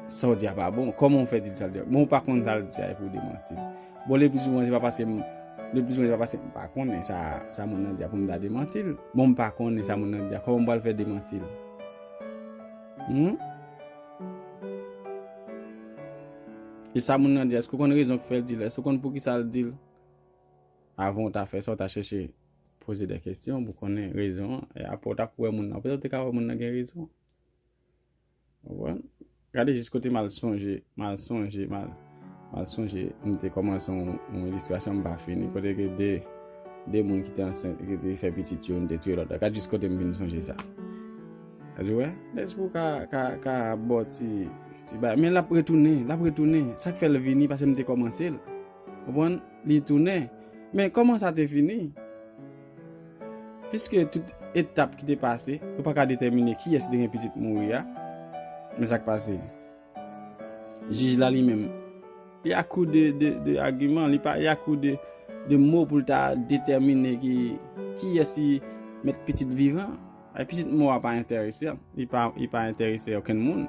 sa w di a pa bon. Kòman w fè di l sa l di a? Bon, ou pa konn sa l di a epi w demanti l. Bon, le pli souvan se pa paske m, le pli souvan se pa paske m pa konnen sa, sa moun nan di a pou m ta demanti l. Bon, m pa konnen sa moun nan di a, kòman m pral fè demanti l? Hmm? E sa moun nan di a, èske w konn rezon ki fè l di l? Èske w konn poukisa l di l? Avan w ta fè sa, w ta chèche poze de kesyon pou konnen rezon an. E apre w ta wè moun nan. Petèt w te ka wè moun nan gen rezon. Ou konprann? Gade jis kote m al sonje, m al sonje, m al, m al sonje, m te kòmanse yon, yon ilistrasyon, m pa fini. Kote ke de, de moun ki te ansent, ki te fè pitit yo, m te touye lòt la. Gade jis kote m vin sonje sa. Sa di, wè, Lespri ka, ka, ka ba w ti, ti bagay. Men l ap retounen, l ap retounen. Sa k fè l vini, paske m te kòmanse l. Ou konprann? Li tounen. Men kòman sa te fini? Piske tout etap ki te pase, yo pa ka detèmine kiyès ki te gen pitit mouri a. Men sa k pase. Jij la li menm, li a kou de, de, de agiman, li pa, li a kou de, de mo pou l ta detèmine ki, kiyès ki mèt pitit vivan. Ay, pitit mò a pa enterese l. Li pa, li pa enterese okenn moun.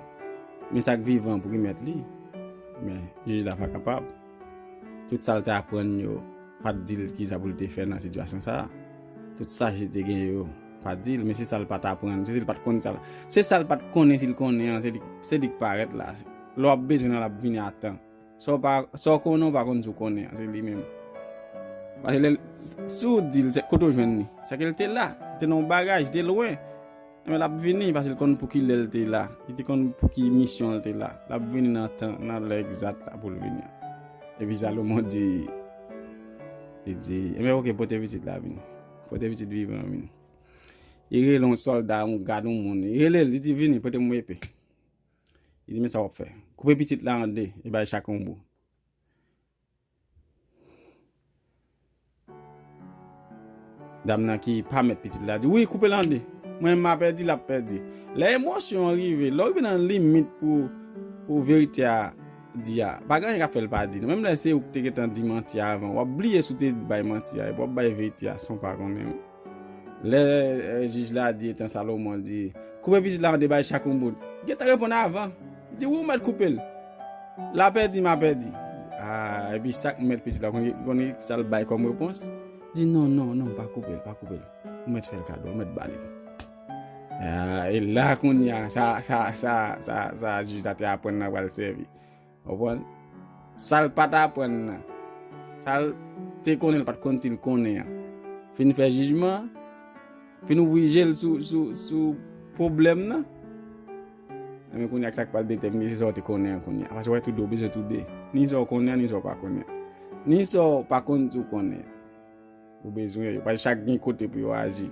Men sa k vivan pou ki mèt li. Men jij la pa kapab. Tout sa l te aprann yo, pa t di l kisa pou l te fè nan sitiyasyon sa a. Tout sa li te gen yo, pa t di l. Men se sa l pa t aprann. Se si l pa t konn sa l, se sa l pa t konnen si l konnen an, se li, se li k parèt la. Lè w ap bezwen l, l ap vini a tan. Sa w pa, sa w konnen, w pa konn si w konnen an, se li menm. Paske lè, si w di l, se kote w jwenn li? Se ke l te la, li te nan yon bagay, li te lwen. Men l ap vini, paske l konn pou ki lè l te la. Li te konn pou ki misyon l te la. L ap vini nan tan, nan lè egzat la pou l vini an. Epi Salomon di, li di, ebyen, oke, pote pitit la vini. Pote pitit vivan an vini. Li rele yon sòlda, yon gad, yon moun. Li rele l, li di, vini, pote m yon epe. Li di, men sa w ap fè. Koupe pitit la an de, e bay chak yon bout. Dam nan ki pa mèt pitit la di, wi, koupe l an de. Mwen, m a pèdi, l ap pèdi. Lè emosyon an rive, lè w rive nan limit pou, pou verite a di a, pa gen anyen k ap fè l pa di non. Menm lè se ou ki te gentan di manti a avan, w ap bliye si w te bay manti a, epi w ap bay verite a san w pa konnen. Lè, eh, jij la di, etan Salomon di, koupe pitit la an de, bay chak yon bout. Gentan reponn avan. Li di, wi, ou mèt koupe l. L a pèdi, m a pèdi. Ah, epi sa k mèt pitit la, konn, konn sa l bay kòm repons? Di, non, non, non, pa koupe l, pa koupe l. Ou mèt fè l kado, ou mèt ba li l. Ah, e la kounye a, sa, sa, sa, sa, sa jij la te aprann nan pral sèvi. Ou konprann? Sa l pa t aprann nan. Sa l te konnen, l pa t konn si l konnen an. Fin fè jijman an, fin ouvri je l sou, sou, sou pwoblèm nan. Enben, kounye a, sa k pral detèmine, se sa w te konnen an kounye a. Paske w wè tou de, w bezwen tou de. Ni sa w konnen an, ni sa w pa konnen an. Ni sa w pa konn si w konnen an. Ou bezwen yo. Paske chak gen kote pou yo aji.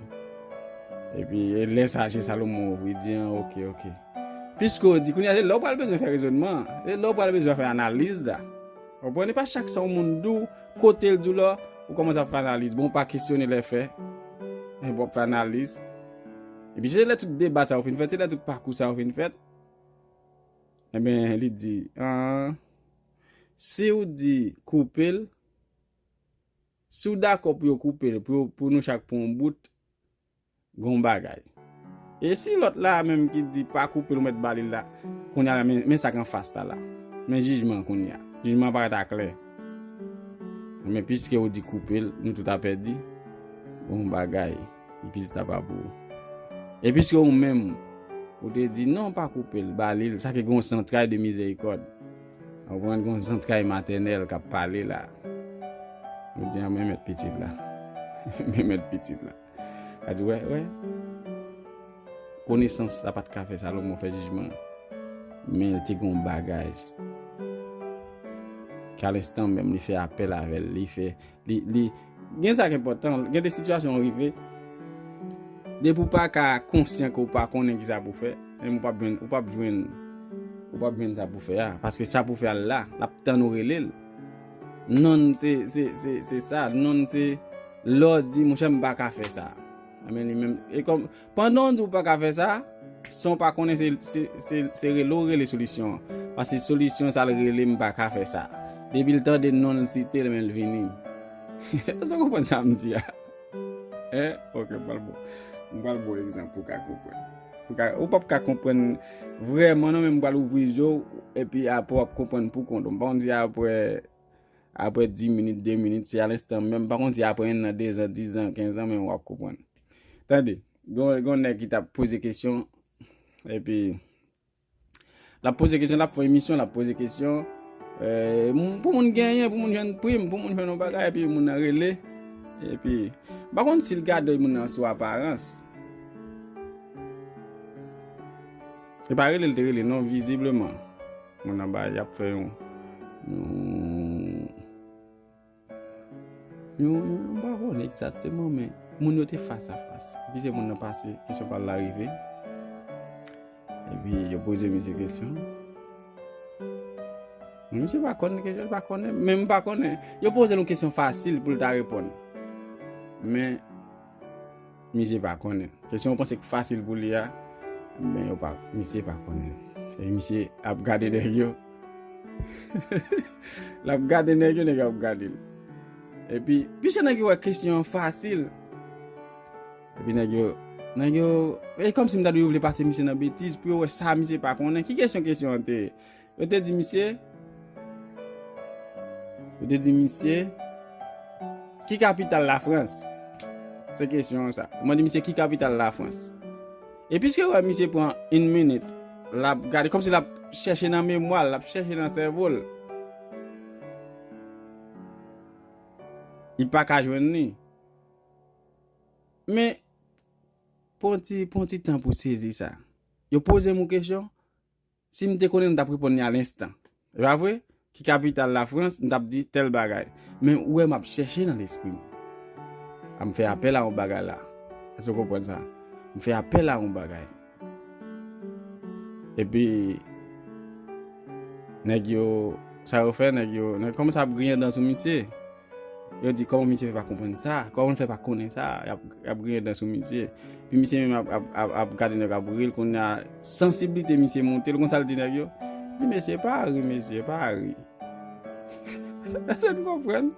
Epi, e lè sa, se Salomon ouvri di an, oke, oke. Piske w di, kounye a, se lè w pral bezwen fè rezònman an. Se lè w pral bezwen fè analiz la. Ou konprann? E pa chak sa yon moun di w, kote l di w la, ou kòmanse ap fè analiz. Bon, w pa kesyone lè fè. Epi w ap fè analiz. Epi, se lè tout deba sa yo fin fèt, se lè tout pakou sa yo fin fèt. Enben, li di, an, si w di koupe l, si w dakò pou yo koupe l, pou yo, pou nou chak pran yon bout, gon bagay. E si lòt la menm ki di pa koupe l, ou mèt ba li l la, kounye a la, men, men sa k anfas la la. Men jijman kounye a. Jijman parèt aklè. Men piske ou di koupe l, nou tout a pèdi. Gon bagay. Li pitit apa pou ou. E piske ou menm, ou te di, non, pa koupe l, ba li l, sa ke gon santray de mizèrikòd. Ou konprann, gon zantray matènèl k ap pale la. Ou di, an, men mèt pitit la. Men mèt pitit la. Sa di, wè, wè. Konesans la pa t ka fè Salomon fè jijman. Men l te gon bagay. K a lenstan menm, li fè apèl avè l. Li fè, li, li, gen sa k enpòtan. Gen de sitiyasyon rive. Depi w pa ka konsyan ke w pa konnen kisa pou fè, menm ou p ap jwenn, ou p ap jwenn, Ou p ap jwenn sa pou fè a. Paske sa pou fè a la, l ap tann ou rele l. Nonn se, se, se, se sa. Nonn se lè w di, monchè, m pa ka fè sa. Ebyen, li menm, e kòm, pandan w di w pa ka fè sa, san w pa konnen, se, se, se, se rele w rele solisyon an. Paske solisyon sa l rele, m pa ka fè sa. Depi l tande nonn l site l, men l vini. Èske w konprann sa m di a? Hein? Ok, m pral bon. M pral bon egzanp pou w ka konprann. Ou ka, ou p ap ka konprann vrèman non, men m pral ouvri je w, epi apre w ap konprann pou kont ou. M pa konn si apre, apre dis minit, de minit, se a lenstan menm. M pa konn si apre en an, de zan, diz an, kenz an, men w ap konprann. Tande, gon, gon nèg ki t ap poze kesyon, epi l ap poze kesyon, l ap fè emisyon, l ap poze kesyon. Eh, moun- pou moun genyen, pou moun jwenn prim, pou moun jwenn yon bagay, epi moun nan rele. Epi, m pa konn si l gade moun nan sou aparans. Se pa rele l te rele, non, vizibleman. Moun nan ba, y ap fè yon, yon, yon, yon, m pa konnen egzakteman, men moun yo te fas a fas. Epi se moun nan pase, kesyon pa l la rive. Epi yo poze misye kesyon. Misye pa konn kesyon, li pa konnen, men m pa konnen. Yo poze l yon kesyon fasil pou l ta reponn. Men, misye pa konnen. Kesyon yo panse k fasil pou li a, men yo pa, misye pa konnen. E misye ap gade nèg yo. L ap gade nèg yo, nèg yo ap gade l. Epi, piske nèg yo wè kesyon an fasil. Epi nèg yo, nèg yo, e kòmsi m ta di yo vle pase misye nan betiz pou yo wè sa misye pa konnen. Ki kesyon kesyon an te ye? Yo te di misye, yo te di misye, ki kapital Lafrans? Se kesyon an sa. Yo mande misye ki kapital Lafrans. E piske yo wè misye pran yon minit, l ap gade, kòmsi l ap chèche nan memwa l, l ap chèche nan sèvo l. Li pa ka jwenn li. Men, pran ti, pran ti tan pou sezi sa. Yo poze m yon kesyon, si m te konnen, m t ap reponn li a lenstan. E pa vre? Ki kapital Lafrans, m t ap di tèl bagay. Men ou wè m ap chèche nan lespri m. A m fè apèl a yon bagay la. Èske w konprann sa? M fè apèl a yon bagay. Epi, nèg yo, sa yo fè, nèg yo, nèg kòmanse ap griyen dan sou misye. Yo di, kòman misye fè pa konprann sa? Kòman l fè pa konnen sa? Y ap, y ap griyen dan sou misye. Epi misye menm ap, ap, ap, ap gade nèg ap ri l, kounye a, sansiblite misye monte l, konsa l di nèg yo. Di, mesye, pa ri, mesye, pa ri. Èske n konprann?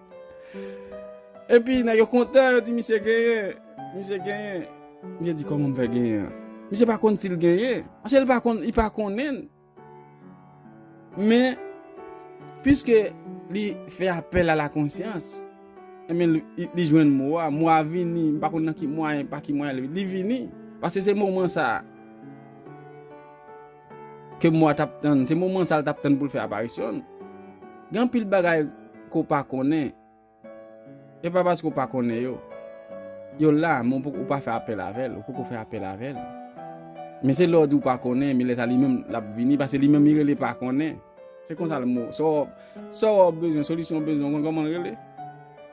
Epi, nèg yo kontan, yo di, misye genyen, misye genyen. Misye di, kòman m fè genyen an? Misye pa konn si l genyen. Paske l pa konn, li pa konnen. Men, piske li fè apèl a la konsyans, enben, li, li, li jwenn mo a, mo a vini, m pa konn nan ki mwayen, pa ki mwayen li, li vini. Paske se moman sa a ke mo a t ap tann, se moman sa a l t ap tann pou l fè aparisyon l. Gen anpil bagay ke w pa konnen, E pa paske w pa konnen yo. Yo la, men w poko, ou pa fè apèl avè l, ou poko fè apèl avè l. Men se lè w di w pa konnen, men lè sa li menm l ap vini, paske li menm li rele pa konnen. Se konsa l mo. Sa w, sa w bezwen, solisyon w bezwen, w konn kòman l rele?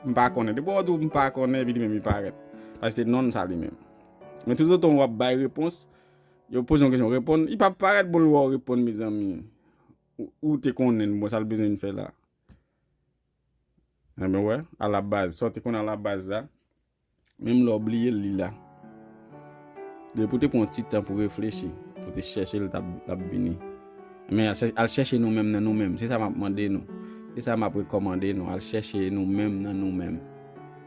M pa konnen. Depi w di w m pa konnen, epi li menm li parèt. Paske se nonm sa li menm. Men toutotan w ap bay repons, yo poze yon kesyon, reponn, li p ap parèt bon l wè w reponn, mezanmi. Ou, ou te konnen, bon, sa l bezwen fè la. Enben, wè, alabaz, sa w te konn alabaz la, menm lè w bliye l, li la. Depi w te pran yon ti tan pou reflechi, pou te chèche l, l t ap, l ap vini. Men al chèche, al chèche nou menm nan nou menm. Se sa m ap mande nou. Se sa m ap rekòmande nou. Al chèche nou menm nan nou menm.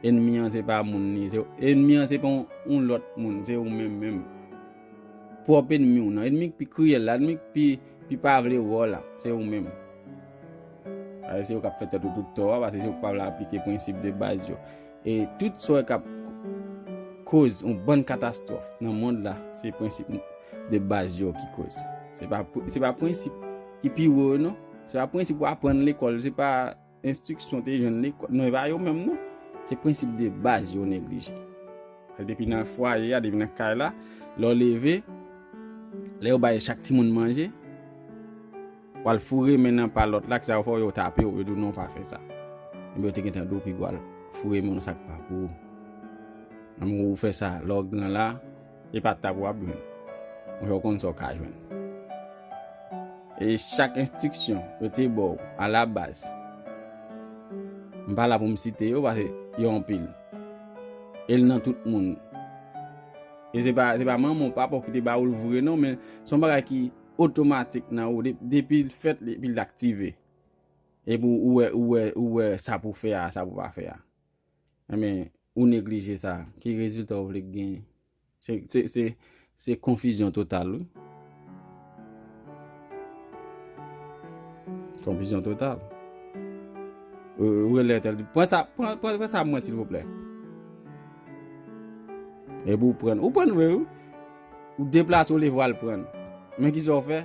Ènmi an, se pa moun li. Se, ènmi an, se pa yon, yon lòt moun. Se ou menm menm. Pwòp ènmi w nan. Ènmi k pi kriyèl la, ènmi k pi, pi pa vle wè w la, se ou menm. Paske se yo k ap fè tèt ou tout tò a, paske se yo k pa vle aplike prensip de baz yo. E tout sa w wè k ap koz yon bann katastwòf nan mond la, se prensip de baz yo ki koz. Se pa, se pa prensip ki pi wo yo, non. Se pa prensip w aprann lekòl, se pa enstriksyon te jwenn lekòl. Non, e pa yo menm, non. Se prensip de baz yo neglije. Depi nan fwaye a, depi nan kay la, lè w leve, lè yo bay chak timoun manje, w al foure men nan pa lòt la, ki sa yo fè w, yo tape w, yo di w non, pa fè sa. Ebyen, yo te gentan di w, piga w al foure men w nan sa k pa pou ou. Nan moman w fè sa, lè w gran la, e pa tap w ap jwenn. Monchè, w konn sa w ka jwenn. E chak enstriksyon yo te ba w alabaz, m pa la pou m site yo, paske yo anpil. E l nan tout moun. E se pa, se pa manman w, papa w ki te ba ou l vre non, men se yon bagay ki otomatik nan ou. De-, depi l fèt, epi l aktive. Epi ou wè, ou wè, ou wè sa pou fè a, sa pou pa fè a. Enben, ou neglije sa. Ki rezilta w vle k genyen? Se, se, se, se konfizyon total, wi. Konfizyon total. Ou, ou rele tèl di, "Pran sa, pran, pran, pran sa pou mwen, silvouplè." Epi ou pran, ou pran vre, wi. Ou deplase, ou leve, w al pran. Men kisa w fè?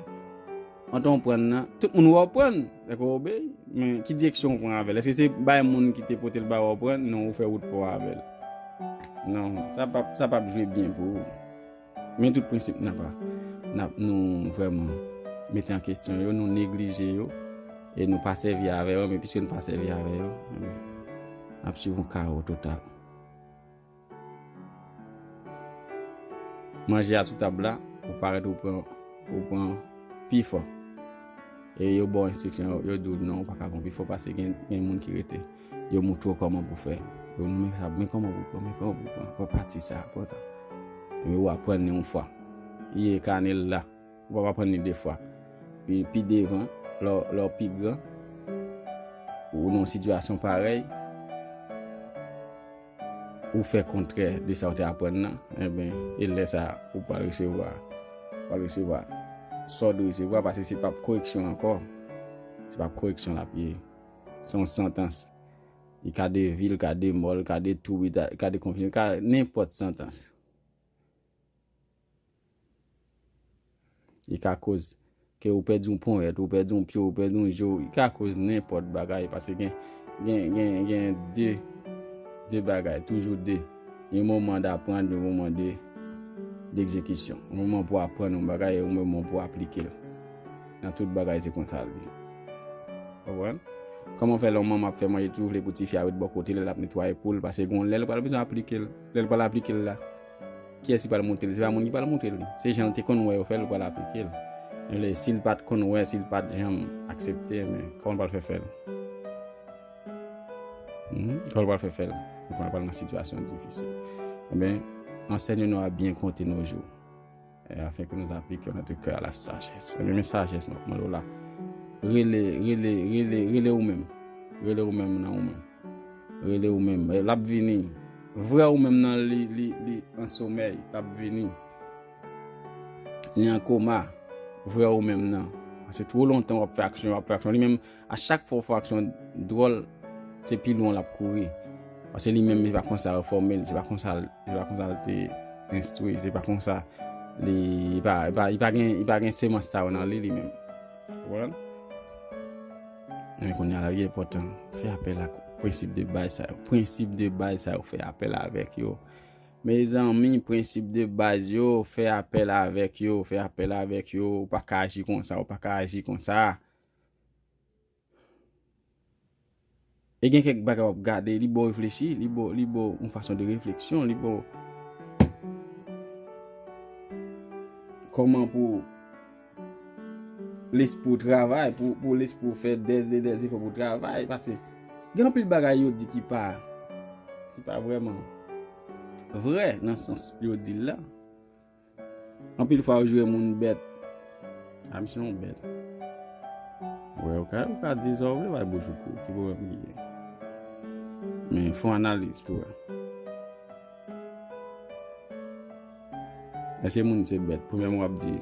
Antan w pran nan, tout moun wè w pran, lè w obeyi, men ki direksyon w pran avè l? Èske se bay moun ki te pote l ba w pran? Non, ou fè wout pa w avè l. Non, sa p ap, sa p ap jwe byen pou ou. Men tout prensip n ap, n ap, nou vrèman mete an kesyon yo, nou neglije yo, e nou pa sèvi avè yo, men piske nou pa sèvi avè yo, enben, n ap swiv yon kawo total. Manje a sou tab la, ou parèt ou pran, ou pran pi fò. E yo ba w enstriksyon, yo, yo di w non, ou pa ka pran pi fò paske gen, gen moun ki rete. Yo moutre w kòman pou fè. Yo di w men sa, men kòman pou pran, men kòman pou pran, pran pati sa, pran sa. Epi w aprann li yon fwa. Ye kanèl la, ou pa aprann li de fwa. Pi, pi devan, lè w, lè w pi gran, ou nan yon sitiyasyon parèy, ou fè kontrè de sa w te aprann nan, enben, e lè sa a, ou pral resevwa, ou pral resevwa sa w dwe resevwa, paske se p ap koreksyon ankò. Se p ap koreksyon l ap ye. Se yon santans. Li ka de vi, li ka de mò, li ka de tou, li ka de konfizyon, li ka nenpòt santans. Li ka koz ke ou pèdi yon ponyèt, ou pèdi yon pye, ou pèdi yon je, li ka koz nenpòt bagay, paske gen, gen, gen, gen de, de bagay, toujou de. Yon moman d aprann, yon moman de, d egzekisyon. Yon moman pou aprann yon bagay, e yon moman pou aplike l. Nan tout bagay, se konsa l ye. Konprann? Kòman fè lè yon manman ap fè manje, toujou vle pou tifi a ret bò kote l, lè l ap netwaye poul, paske gen yon lè l pral bezwen aplike l. Lè l pral aplike l la, kiyès ki pral montre l? Se pa moun ki pral montre l li. Se jan l te konn wè yo fè l, l pral aplike l. Men lè, si l pa t konn wè, si l pa t janm aksepte, men kòman l pral fè fè l? Hmm? Kòman l pral fè fè l? Ou konn pral nan sitiyasyon difisil. Enben, ansèyè nou a byen konte nos jours. Et afin que nous appliquions notre cœur à la sagesse. Enben, men sajès nou ap mande w la. Rele, rele, rele, rele ou menm. Rele ou menm nan ou menm. Rele ou menm. E, l ap vini. Vrè ou menm nan li, li, li an somèy. L ap vini. Li an koma. Vrè ou menm nan. Se twò lontan w ap fè aksyon, w ap fè aksyon. Li menm, a chak fwa w fè aksyon dwòl, se pi lwen l ap kouri. Paske li menm, se pa konsa yo fòme l, se pa konsa, se pa konsa l te enstwi, se pa konsa li, li pa, li pa, li pa gen, li pa gen semans sa yo nan li, li menm. Ou konprann? Men kounye a la, li enpòtan. Fè apèl a prensip de baz sa yo. Prensip de baz sa yo, fè apèl avèk yo. Mezanmi, prensip de baz yo, fè apèl avèk yo, fè apèl avèk yo. Ou pa ka aji konsa, ou pa ka aji konsa. E gen kèk bagay w ap gade, li ba w reflechi, li ba w, li ba w yon fason de refleksyon, li ba w kòman pou lespri w travay, pou, pou lespri w fè dè, dè, dè zefò pou travay, paske gen anpil bagay yo di ki pa, ki pa vrèman vrè nan sans yo di l la. Anpil fwa yo joure moun bèt. A, misye yon bèt. Wè, ou ka, ou ka di sa w vle, bay bouch ou kou, ki pwoblèm ki gen? Men fè yon analiz pou wè. Èske moun se bèt? Premyèman, w ap di,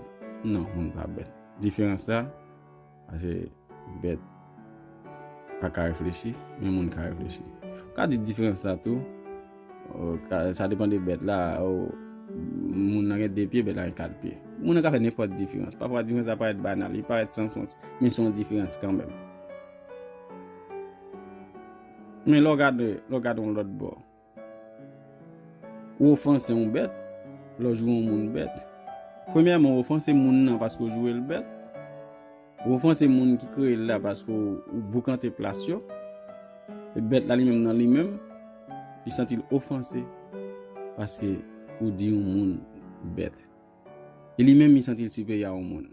"Non, moun pa bèt." Diferans la, paske bèt pa ka reflechi, men moun ka reflechi. Ou ka di diferans la tou, ou ka, sa depann de bèt la, ou, moun nan gen de pye, bèt la gen kat pye. Moun nan ka fè nenpòt diferans. Pafwa, diferans la parèt banal, li parèt san sans, men se yon diferans kanmenm. Men lè w gade, lè w gade yon lòt bò, ou ofanse yon bèt, lè w joure yon moun bèt. Premyèman, ou ofanse moun nan paske w joure l bèt. Ou ofanse moun ki kreye l la paske w, ou boukante plas yo. E bèt la li menm nan li menm, li santi l ofanse paske ou di yon moun bèt. E li menm, li santi l siperyè a yon moun.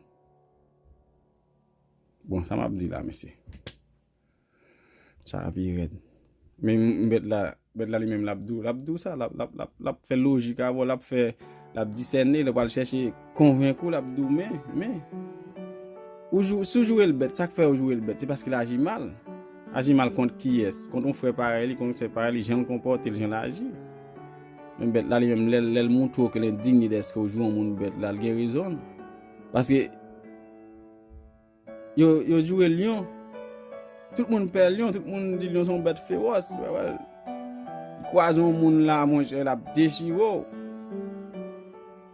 Bon, sa m ap di la, mesye. Sa pi rèd. Men m, bèt la, bèt la li menm l ap di w, l ap di w sa, l ap, l ap, l ap, l ap fè lojik avè w, l ap fè, l ap disène, l ap al chèche konvenk ou, l ap di w, men, men. Ou jou, si w joure l bèt, sa k fè w joure l bèt? Se paske l aji mal. Aji mal kont kiyès? Kont yon frè parèy li, kont yon sè parèy li, jan l konpòte l, jan l aji. Men bèt la li menm, lè, lè l montre w ke l endigne dèske w joure yon moun bèt la, l gen rezon l. Paske yo, yo joure lyon. Tout moun pè lyon, tout moun di lyon se yon bèt fewòs. Wè, wè. Li kwaze yon moun la, monchè, l ap dechire w.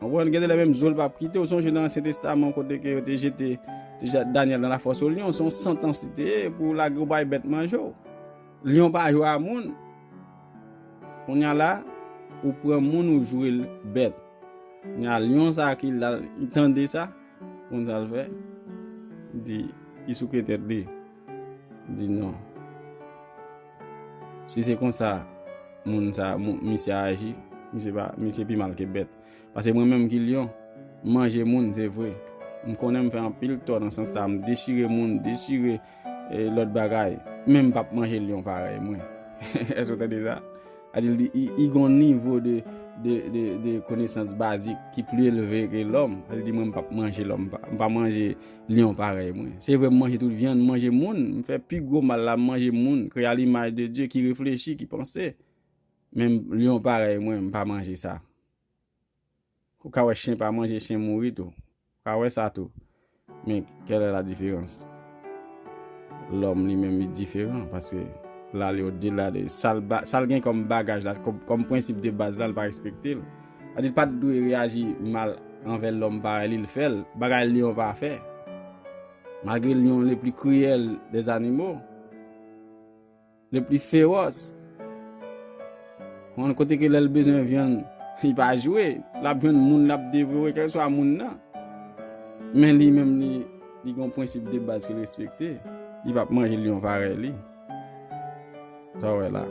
Konprann? Gen de lè menm zo l p ap kite w. Sonje nan Ansyen Testaman kote ke yo te jete, te jete Danyèl nan lafòs o lyon, se yon santans li te ye pou lage w bay bèt manje w. Lyon pa jwe a moun. Kounye a la, ou pran moun, ou joure l bèt. Kounye a lyon sa ki la, li tande sa, konn sa l fè? Li di, li souke tèt li. Li di non. Si se konsa, moun sa, moun, misye aji, misye pa, misye pi mal ke bèt. Paske mwen menm ki lyon, m manje moun, se vre. M konnen m fè anpil tò nan sans sa, m dechire moun, dechire, e, lòt bagay. Men m p ap manje lyon parèy mwen. Èske w tande sa? Sa di, li, li, li gen yon nivo de, de, de, de konesans bazik ki pli elve ke lòm. Sa di, mwen, m p ap manje lòm, m pa, m pa manje lyon parèy mwen. Se vre, m manje tout vyann, m manje moun, m fè pi gwo mal la, m manje moun, créé à l'image de Dieu, ki reflechi, ki panse. Men lyon parèy mwen, m pa manje sa. Ou ka wè chen pa manje, chen mouri tou. Ou ka wè sa tou. Men, quelle est la différence? Lòm li menm li diferan, paske l ale odela de sa l ba, sa l gen kòm bagaj la, kòm, kòm prensip de baz la, l pa respekte l. Sa di l pa t dwe reyaji mal anvè lòm parèy li, l fè l. Bagay lyon pa fè. Malgre lyon le pli kriyèl dè zanimo, le pli fewòs. Konn kote ke lè l bezwen vyann, li pa jwe. L ap jwenn moun l ap devore, kèlkeswa moun nan. Men li menm, li, li gen yon prensip de baz ke l respekte. Li p ap manje lyon parèy li. Sa w wè la.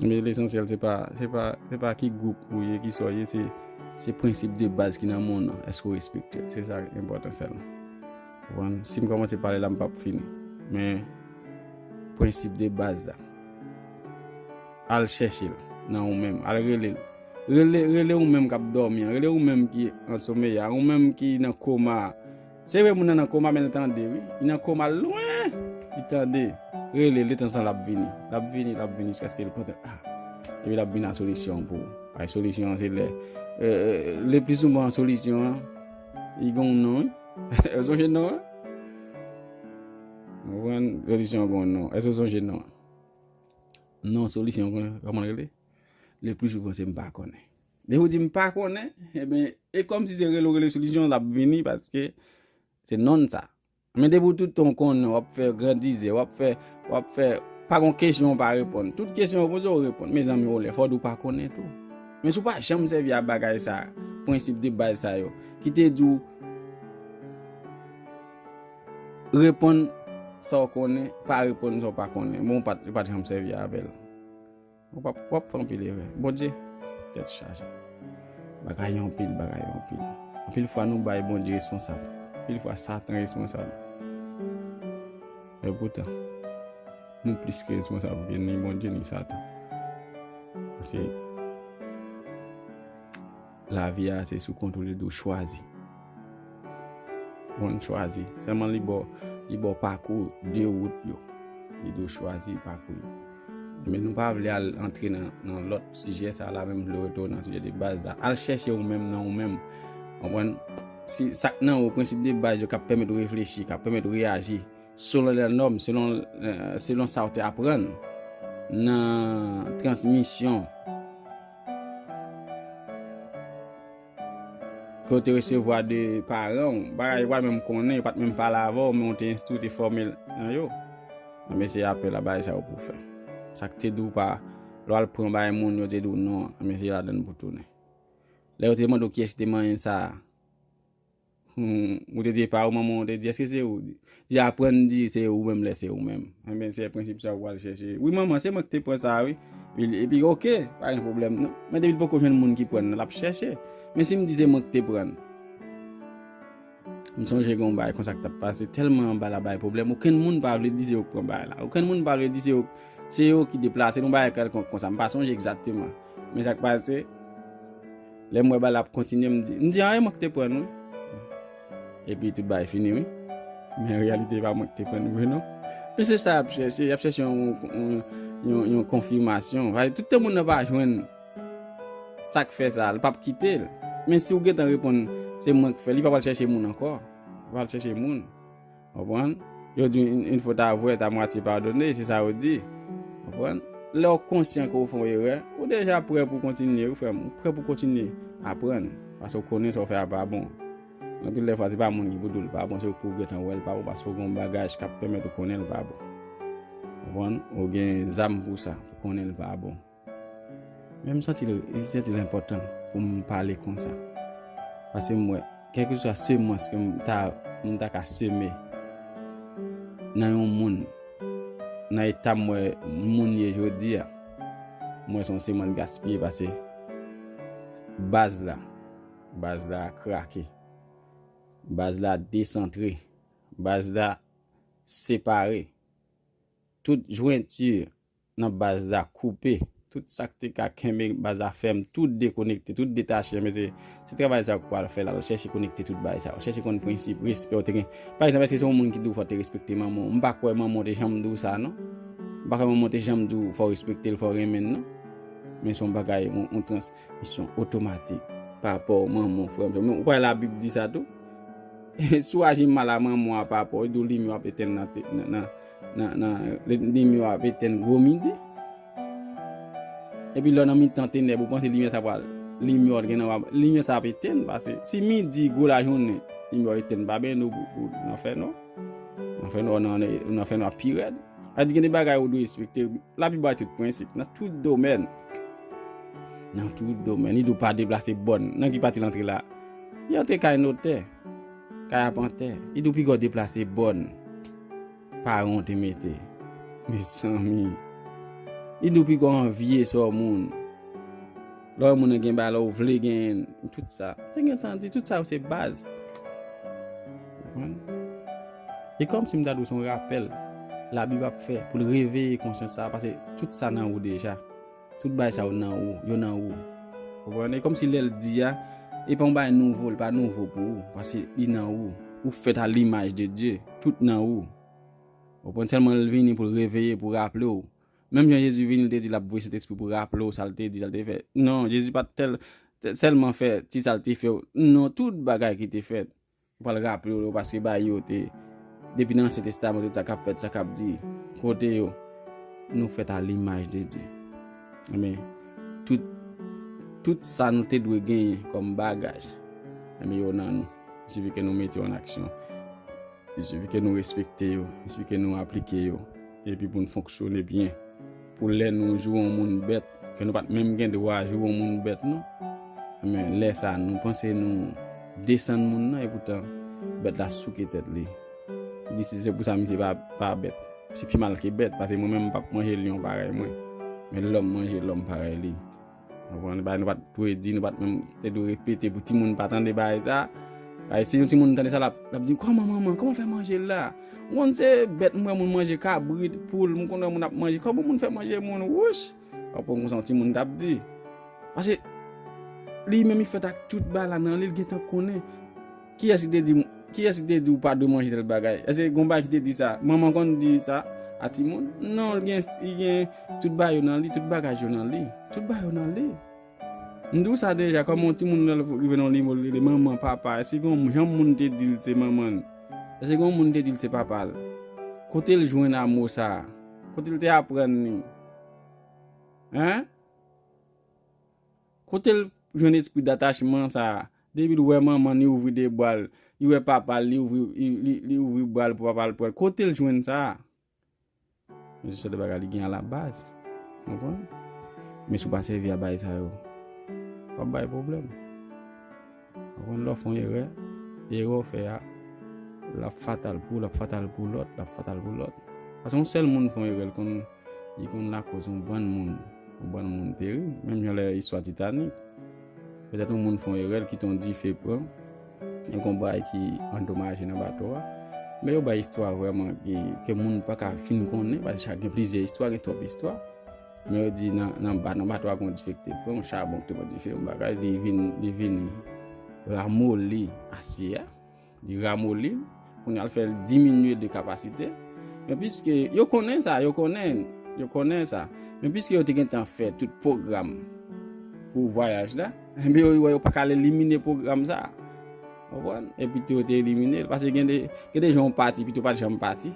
Men lesansyèl, se pa, se pa, se pa ki gwoup ou ye, ki sa w ye, se, se prensip de baz ki nan mond nan. Èske w respekte l? Se sa ki enpòtan sèlman. Ou konprann? Si m kòmanse pale la, m p ap fini. Men, prensip de baz la. Al chèche l nan ou menm. Al rele l. Rele, rele ou menm k ap dòmi an. Rele ou menm ki an somèy a. Ou menm ki nan koma a. Se vre moun nan nan koma, men l tande, wi. Li nan koma lwen. Li tande. Rele, letan sa l ap vini. L ap vini, l ap vini jiskaske l kontan. Ah. Epi l ap vin ak solisyon pou ou. Ay, solisyon an se lè. Euh, le pli souvan solisyon an, li gen yon non, wi. Ou sonje non an? Ou konprann? Solisyon an gen yon non. Èske w sonje non an? Non, solisyon an, kòman l rele? Le pli souvan se m pa konnen. Depi w di m pa konnen, ebyen, e kòmsi se rele w rele solisyon, l ap vini paske se non sa. Men depi w tout tan w konnen, w ap fè grandizè, w ap fè, w ap fè, pa gon kesyon w pa reponn. Tout kesyon yo poze w reponn. Mezanmi, w lè fò w di w pa konnen tou. Men si w pa janm sèvi a bagay sa, prensip de baz sa yo, ki te di w reponn sa w konnen, pa reponn sa w pa konnen. Bon, w pa t, w pa t janm sèvi avè l. W ap, w ap fè anpil erè. Bondye, tèt chaje. Bagay yo anpil, bagay yo anpil. Anpil fwa nou bay Bondye responsab. Anpil fwa Satan responsab. E poutan, nou plis ke responsab ke ni Bondye ni Satan. Paske lavi a se sou kontwòl de w chwazi. Konn chwazi. Sèlman li ba w, li ba w pakou de wout yo. Li di w chwazi pakou yo. Men nou pa vle al antre nan, nan lòt sijè sa la, men m vle retounen nan sijè de baz la. Al chèche ou menm nan ou menm. Konprann? Si sa k nan ou, prensip de baz yo k ap pèmèt ou reflechi, k ap pèmèt ou reyaji selon lè nòm, selon, euh, selon sa w te aprann nan transmisyon ke w te resevwa de paran w, bagay yo pa t menm konnen, yo pa t menm pale avè w, men w te enstwi, w te fòme nan yo. Anben, se apèl a bagay sa yo pou w fè. Sa k te di w pa, lè w al pran bagay moun, yo te di w non, anben, se ladan l pou w tounen. Lè yo te mande w kiyès ki te manyen sa a, hmm, ou te di e pa ou, manman w te di, èske se ou? Di aprann di se ou menm lè se ou menm. Anben, se prensip sa w pral chèche. Wi, manman, se mwen ki te pran sa a, wi. Epi, epi, oke, pa gen pwoblèm, non. Men depi l poko jwenn moun ki pran l, l ap chèche. Men si m di se mwen ki te pran l, M sonje gen yon bagay konsa k t ap pase, tèlman anba la bay pwoblèm, okenn moun pa vle di se yo k pran bagay la. Okenn moun pa vle di se yo, se yo ki deplase l, yon bagay kèlkonk konsa. M pa sonje egzakteman. Men sa k pase, lè m wè bagay la ap kontinye, m di, m di, a, e mwen k te pran l, wi. Epi tout bagay fini, wi. Men an reyalite, e pa mwen k te pran l vre, non. Men se sa y ap chèche, y ap chèche yon, yon, yon, yon konfimasyon. Tout tan moun nan pa jwenn sa k fè sa, li p ap kite l. Men si w gentan reponn, se mwen k fè l, li pa pral chèche moun ankò. Li pa pral chèche moun. Konprann? Yo di, une, une faute avouée est à moitié pardonnée, se sa yo di. Konprann? Lè w konsyan ke w fè yon erè, ou deja prè pou kontinye, wi, frè m. Ou prè pou kontinye aprann. Paske w konnen sa w fè a pa bon. Anpil lè fwa, se pa moun ki pou di w l pa bon, se ou pou w gentan wè l pa bon, paske w gen yon bagaj k ap pèmèt ou konnen l pa bon. Konprann? Ou gen zam pou sa, pou konnen l pa bon. Men m santi l, m santi l enpòtan pou m pale konsa. Paske m wè, kèlkeswa semans ke m ta, m ta ka seme nan yon moun, nan eta m wè moun ye jodi a, m wè se yon semans gaspiye, paske baz la, baz la krake, baz la desantre, baz la separe. Tout jwenti nan baz la koupe. Tout sa k te ka kenbe baz la fèm, tout dekonekte, tout detache. Men se, se travay sa yo k pral fè la. Al chèche konekte tout bagay sa yo. Chèche konn prensip, respè w te gen. Pa egzanp, èske se yon moun ki di w fò w te respekte manman w? M pa kwè manman w te janm di w sa, non. M pa kwè manman w te janm di w fò w respekte l, fò w renmen l, non. Men se yon bagay, yon, yon transmisyon otomatik. Papa w, manman w, frè m, sè m. Ou pa wè Labib di sa tou? Si w aji mal a manman w, a papa w, li di w limyè w ap etenn nan, te- nan, nan, nan, nan, li- limyè w ap etenn gwo midi. Epi lè w nan mitan tenèb, ou panse limyè sa pral, limyè w gen nan w ap, limyè sa ap etenn, paske si midi gwo lajounen, limyè w etenn, pa benyen w pou, pou nan fènwa. Nan fènwa, nan, nan fènwa pi rèd. Sa di gen de bagay ou dwe respekte. Labi bay tout prensip, nan tout domèn. Nan tout domèn. Li di w pa deplase bòn. Nan ki pati l antre la? Li antre kay notè, kay apantè. Li di w piga w deplase bòn paran w te mete. Mezanmi. Li di w piga w anvye sò moun. Lè w wè moun nan gen bagay la, ou vle genyen l. Tout sa. Te gentan di, tout sa yo se baz. Konprann? E kòmsi m ta di w se yon rapèl Labib ap fè pou l reveye konsyans sa a, paske tout sa nan ou deja. Tout bagay sa yo nan ou, yo nan ou. Konprann? E kòmsi lè l di a, e pa yon bagay nouvo, li pa nouvo pou ou, paske li nan ou. Ou fèt a limaj de Dye, tout nan ou. Konprann? Sèlman l vini pou l reveye, pou raple w. Menm jan Jezi vini, l te di l ap voye Sentespri pou raple w sa l te di, sa l te fè. Non, Jezi pa t tèl, sèlman fè ti sa l te fè w. Non, tout bagay ki te fèt. Ou pral raple w yo, paske bagay yo te, depi nan Ansyen Testaman, tout sa k ap fèt, sa k ap di, kote yo, nou fèt a limaj de Dye. Enben, tout, tout sa nou te dwe genyen kòm bagaj, enben, yo nan nou. Il suffit que nou mete yo an aksyon. Il suffit que nou respekte yo. Il suffit que nou aplike yo. Epi pou n fonksyone byen. Pou lè nou joure yon moun bèt, ke nou pa t menm gen dwa joure yon moun bèt, non. Men lè sa, nou panse nou desann moun nan, epoutan, bèt la souke tèt li. Li di, se, se pou sa misye pa, pa bèt. Se pi mal ke bèt, paske mwen menm, m p ap manje lyon parèy mwen. Men lòm manje lòm parèy li. Konprann? Bagay nou pa t dwe di, nou pa t menm te dwe repete pou timoun pa tande bagay sa. Bagay, si yon timoun tande sa, l ap, l ap di, "Kòman manman, kòman w fè manje l la?" M konn se bèt, m wè moun manje kabrit, poul, m konn wè moun ap manje. "Kòman moun fè manje moun? Wouch!" W ap konn konsa yon timoun t ap di. Paske li menm li fèt ak tout bagay la nan li, l gentan konnen. Kiyès ki te di, kiyès ki te di w pa dwe manje tèl bagay? Èske gen yon bagay ki te di sa? Manman konn di sa a timoun? Non, li gen, li gen tout bagay yo nan li, tout bagaj yo nan li. Tout bagay yo nan li. M di w sa deja, kòman yon timoun lè l rive nan yon nivo, li rele manman, papa. Èske gen yon jan moun te di l se manman l? Èske gen yon moun te di l se papa l? Kote l jwenn a mo sa a? Kote l te aprann li? Hein? Kote l jwenn espri datachman sa a? Depi l wè manman l, li ouvri de bra l. Li wè papa l, li ouvri, li, li, li ouvri bra l pou papa l pran l. Kote l jwenn sa a? Men se sèl bagay li gen alabaz. Konprann? Men si w pa sèvi a bagay sa yo, w ap bay pwoblèm. Konprann? Lè w fè yon erè, erè w fè a, l ap fatal pou ou, l ap fatal pou lòt, l ap fatal pou lòt. Paske yon sèl moun fè yon erè, l konn, li konn lakoz yon bann moun, yon bann moun peri. Menm jan lè istwa Titanic. Petèt yon moun fè yon erè, l kite yon dife pran. Gen yon bagay ki andomaje nan bato a. Men yo bay istwa vrèman ki, ke moun pa ka fin konnen, paske gen plizyè istwa, gen twòp istwa. Men yo di nan, nan ba, nan bato a gen yon dife ki te pran, yon chabon ki te pran dife, yon bagay, li vin, li vini ramoli asye a. Li ramoli l, kounye a l fè l diminye de kapasite. Men piske yo konnen sa, yo konnen, yo konnen sa. Men piske yo te gentan fè tout pwogram pou vwayaj la, enben yo wè yo pa ka al elimine pwogram sa. Konprann? E pito yo te elimine l. Paske gen de, gen de jan w pati, pito w pa t janm pati.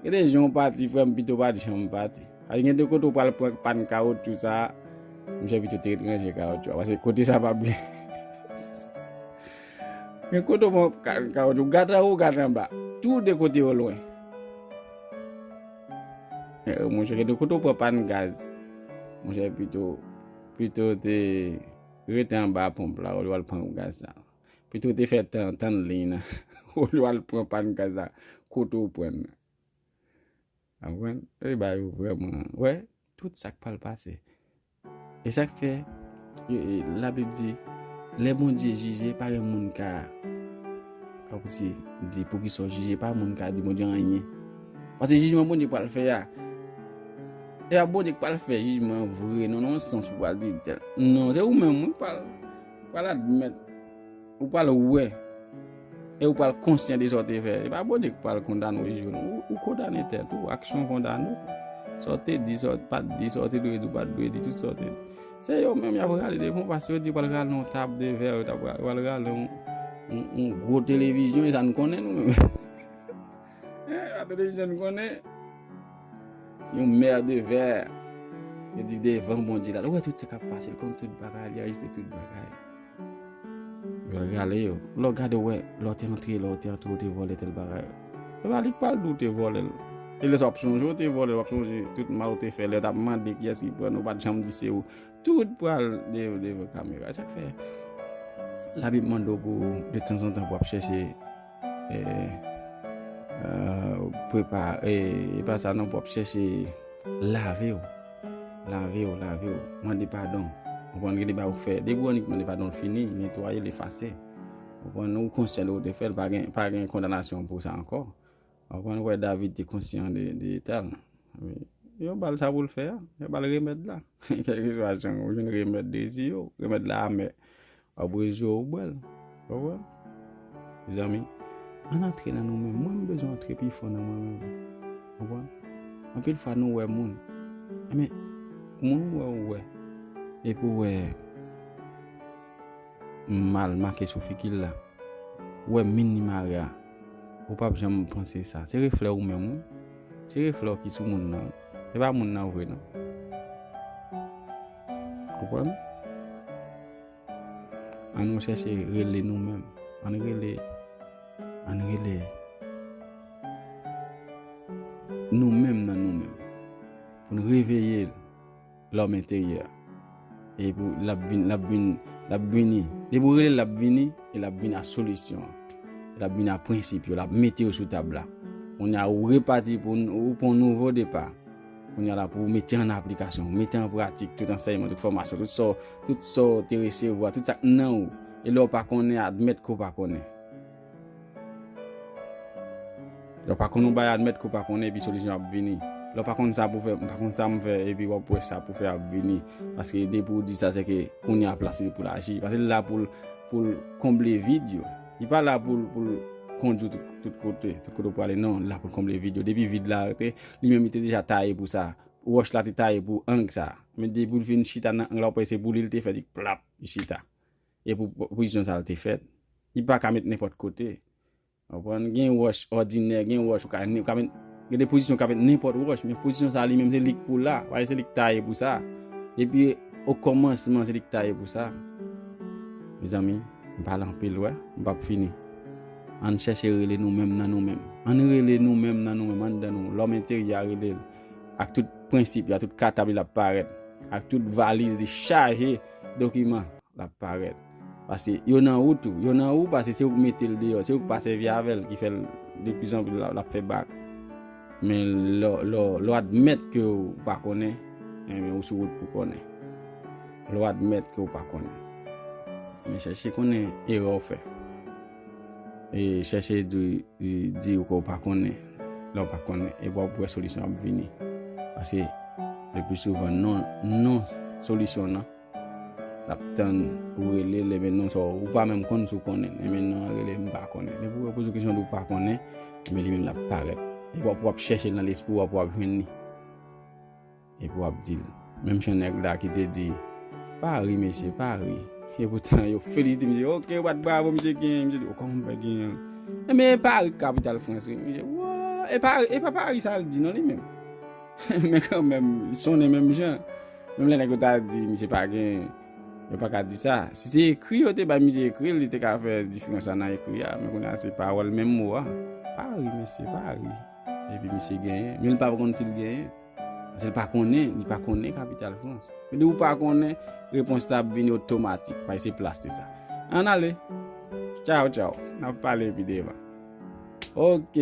Gen de jan w pati, frè m, pito w pa t janm pati. Paske gen de kote w pral pran pàn kawotchou sa, monchè, pito w te ret ranje kawotchou a. Paske kote sa pa byen. Gen kote w pran ka- kawotchou, gad anwo, gad anba. Tou de kote yo lwen. Eh, monchè, gen de kote w pran pàn gaz. Monchè, pito, pito w te rete anba ponp la, olye w al pran gaz la. Pito w te fè tan, tann liy nan. Olye w al pran pàn gaz la, kote w pran nan. Konprann? E ba yo vrèman, wè, tout sa k pral pase. E sa k fè, e, e, Labib di, lè Bondye jije, pa gen moun ka, ka pouse di, poukisa w jije, pa moun ka di Bondye anyen. Paske jijman Bondye pral fè a, e pa Bondye k pral fè jijman vre, non, nan yon sans pou pral di tèl. Non, se ou menm, wi, k pral, pral admèt. Ou pral wè. E ou pral konsyan de sa w te fè. E pa Bondye k pral kondane w jije w, non. Ou, ou kondane tèt ou, aksyon kondane w. Sa w te di, sa w pa t di, sa w te dwe di, ou pa t dwe di, tout sa w te di. Se yo menm y ap rale devan w, paske yo di yo pral rale yon tab de vè, yo t ap ra- yo pral rale yon, yon, yon gwo televizyon, e sa n konnen nou menm. Eh, a televizyon n konnen. Yon mè de vè. Yo di devan Bondye la. Ou wè tout sa k ap pase, l konn tout bagay, li anrejistre tout bagay. Yo pral rale yo. Lè w gade, w wè, lè w te antre, lè w te antre, w te vòlè tèl bagay. E pa li k pral di w te vòlè l. E lè sa w ap sonje, w te vòlè l, w ap sonje tout mal w te fè, lè yo t ap mande kiyès ki pran, ou pa t janm di se ou. Tout pral de- devan kamera. E sa k fè Labib mande w pou, de tanzantan, pou w ap chèche, eh, eh, prepare, e pa sa non, pou w ap chèche lave w. Lave w, lave w. Mande padon. Konprann, gen de bagay ou fè. Depi w annik mande padon, l fini, netwaye l, efase. Konprann, ou konsyan de ou te fè l, pa gen, pa gen kondanasyon pou sa ankò. Konprann, ou wè David te konsyan de, de eta l. Yo ba l sa pou l fè a, yo ba l remèd la. Kèlkeswa jan, ou jwenn remèd dezi yo, remèd la amè. W ap rejwi w, ou bwè l. Konprann? Mezanmi, ann antre nan nou menm. Mwen, m bezwen antre pi fon nan mwen menm. Konprann? Anpil fwa, nou wè moun. Enben, moun ou wè, ou wè. Epi ou wè mal make sou figi l la. Ou wè min li mare a. Ou p ap janm panse sa. Se reflè ou menm, wi. Se reflè w ki sou moun nan. Se pa moun nan vre, non. Konprann? Ann nou chèche rele nou menm. Ann rele, ann rele nou menm nan nou menm. Pou n reveye lòm enteryè. E pou l ap vin, l ap vin, l ap vini. Depi w rele l, l ap vini, e l ap vin a solisyon an. L ap vin a prensip yo, l ap mete yo sou tab la. Kounye a, ou repati pou n- ou pran yon nouvo depa. Kounye a la, pou w mete an aplikasyon, mete an pratik tout ansèyman, tout fòmasyon, tout sa w- tout sa w te resevwa, tout sa k nan ou. E lè w pa konnen, admèt ke w pa konnen. Lè w pa konn yon bagay, admèt ke w pa konnen, epi solisyon ap vini. Lè w pa konn sa pou fè, m pa konn sa m fè, epi w ap wè sa pou fè ap vini. Paske depi w di sa, se ke kounye a plas li pou l aji. Paske l la pou l, pou l konble vid yo. Li pa la pou l, pou l kondui w tout, tout kote, tout kote w prale. Non, li la pou l konble vid yo. Depi vid la, li menm li te deja taye pou sa. Wòch la te taye pou ang sa. Men depi l vin chita nan ang la, w wè se pou li l te fèt, li plap, li chita. E pou po- pozisyon sa l te fèt. Li pa ka met nenpòt kote. Konprann? Gen wòch òdinè, gen wòch ou ka, ou ka met, gen de pozisyon ou ka met nenpòt wòch, men pozisyon sa li menm se li k pou la, paske se li k taye pou sa. Depi okòmansman se li k taye pou sa. Mezanmi, m pale anpil, wè, m p ap fini. Ann chèche rele nou menm nan nou menm. Ann rele nou menm nan nou menm, anndan nou. Lòm enteryè a rele l. Ak tout prensip li, ak tout katab li l ap parèt. Ak tout valiz li chaje dokiman. L ap parèt. Paske yo nan ou tou. Yo nan ou paske se ou k mete l deyò. Se ou k pa sèvi avè l ki fè l de pli zan pli l ap fè bak. Men lè, lè, lè w admèt ke w pa konnen, enben, ou sou wout pou konnen. Lè w admèt ke w pa konnen. Men chèche konnen erè w fè. E chèche di, di, di ou ke w pa konnen. Lè w pa konnen, epi w ap wè solisyon ap vini. Paske le pli souvan, non, non solisyon nan, l ap tann ou rele l, ebyen non sa w, ou pa menm konn si w konnen l. Ebyen non, rele m pa konnen. Depi w poze w kesyon di w pa konnen, ebyen li menm l ap parèt. Epi w ap, w ap chèche l nan lespri w, w ap, w ap jwenn li. Epi w ap di l. Menm jan nèg la ki te di, pa ri, mesye, pa ri. Epoutan, yo felisite misye. Ok, yo bat bravo, misye genyen. Misye di, o, kòman m fè genyen l? Ebyen, e pa ri k kapital Frans, wi. Misye, wa, e pa, e pa, pa ri sa l di, non, li menm. Men kanmenm, li sonnen menm jan. Menm lè nèg yo ta di, misye pa genyen, yo pa ka di sa. Si se ekri yo te bay misye ekri l, li te ka fè diferans la nan ekri a. Men kounye a, se pawòl, menm mo a. Pa ri, mesye, pa ri. Epi misye genyen. Men li pa konn si l genyen. Paske li pa konnen, li pa konnen kapital Frans. Men depi w pa konnen, repons la ap vini otomatik. Paske se plas te sa. Ann ale. Tchaw, tchaw. N ap pale pi devan. Ok.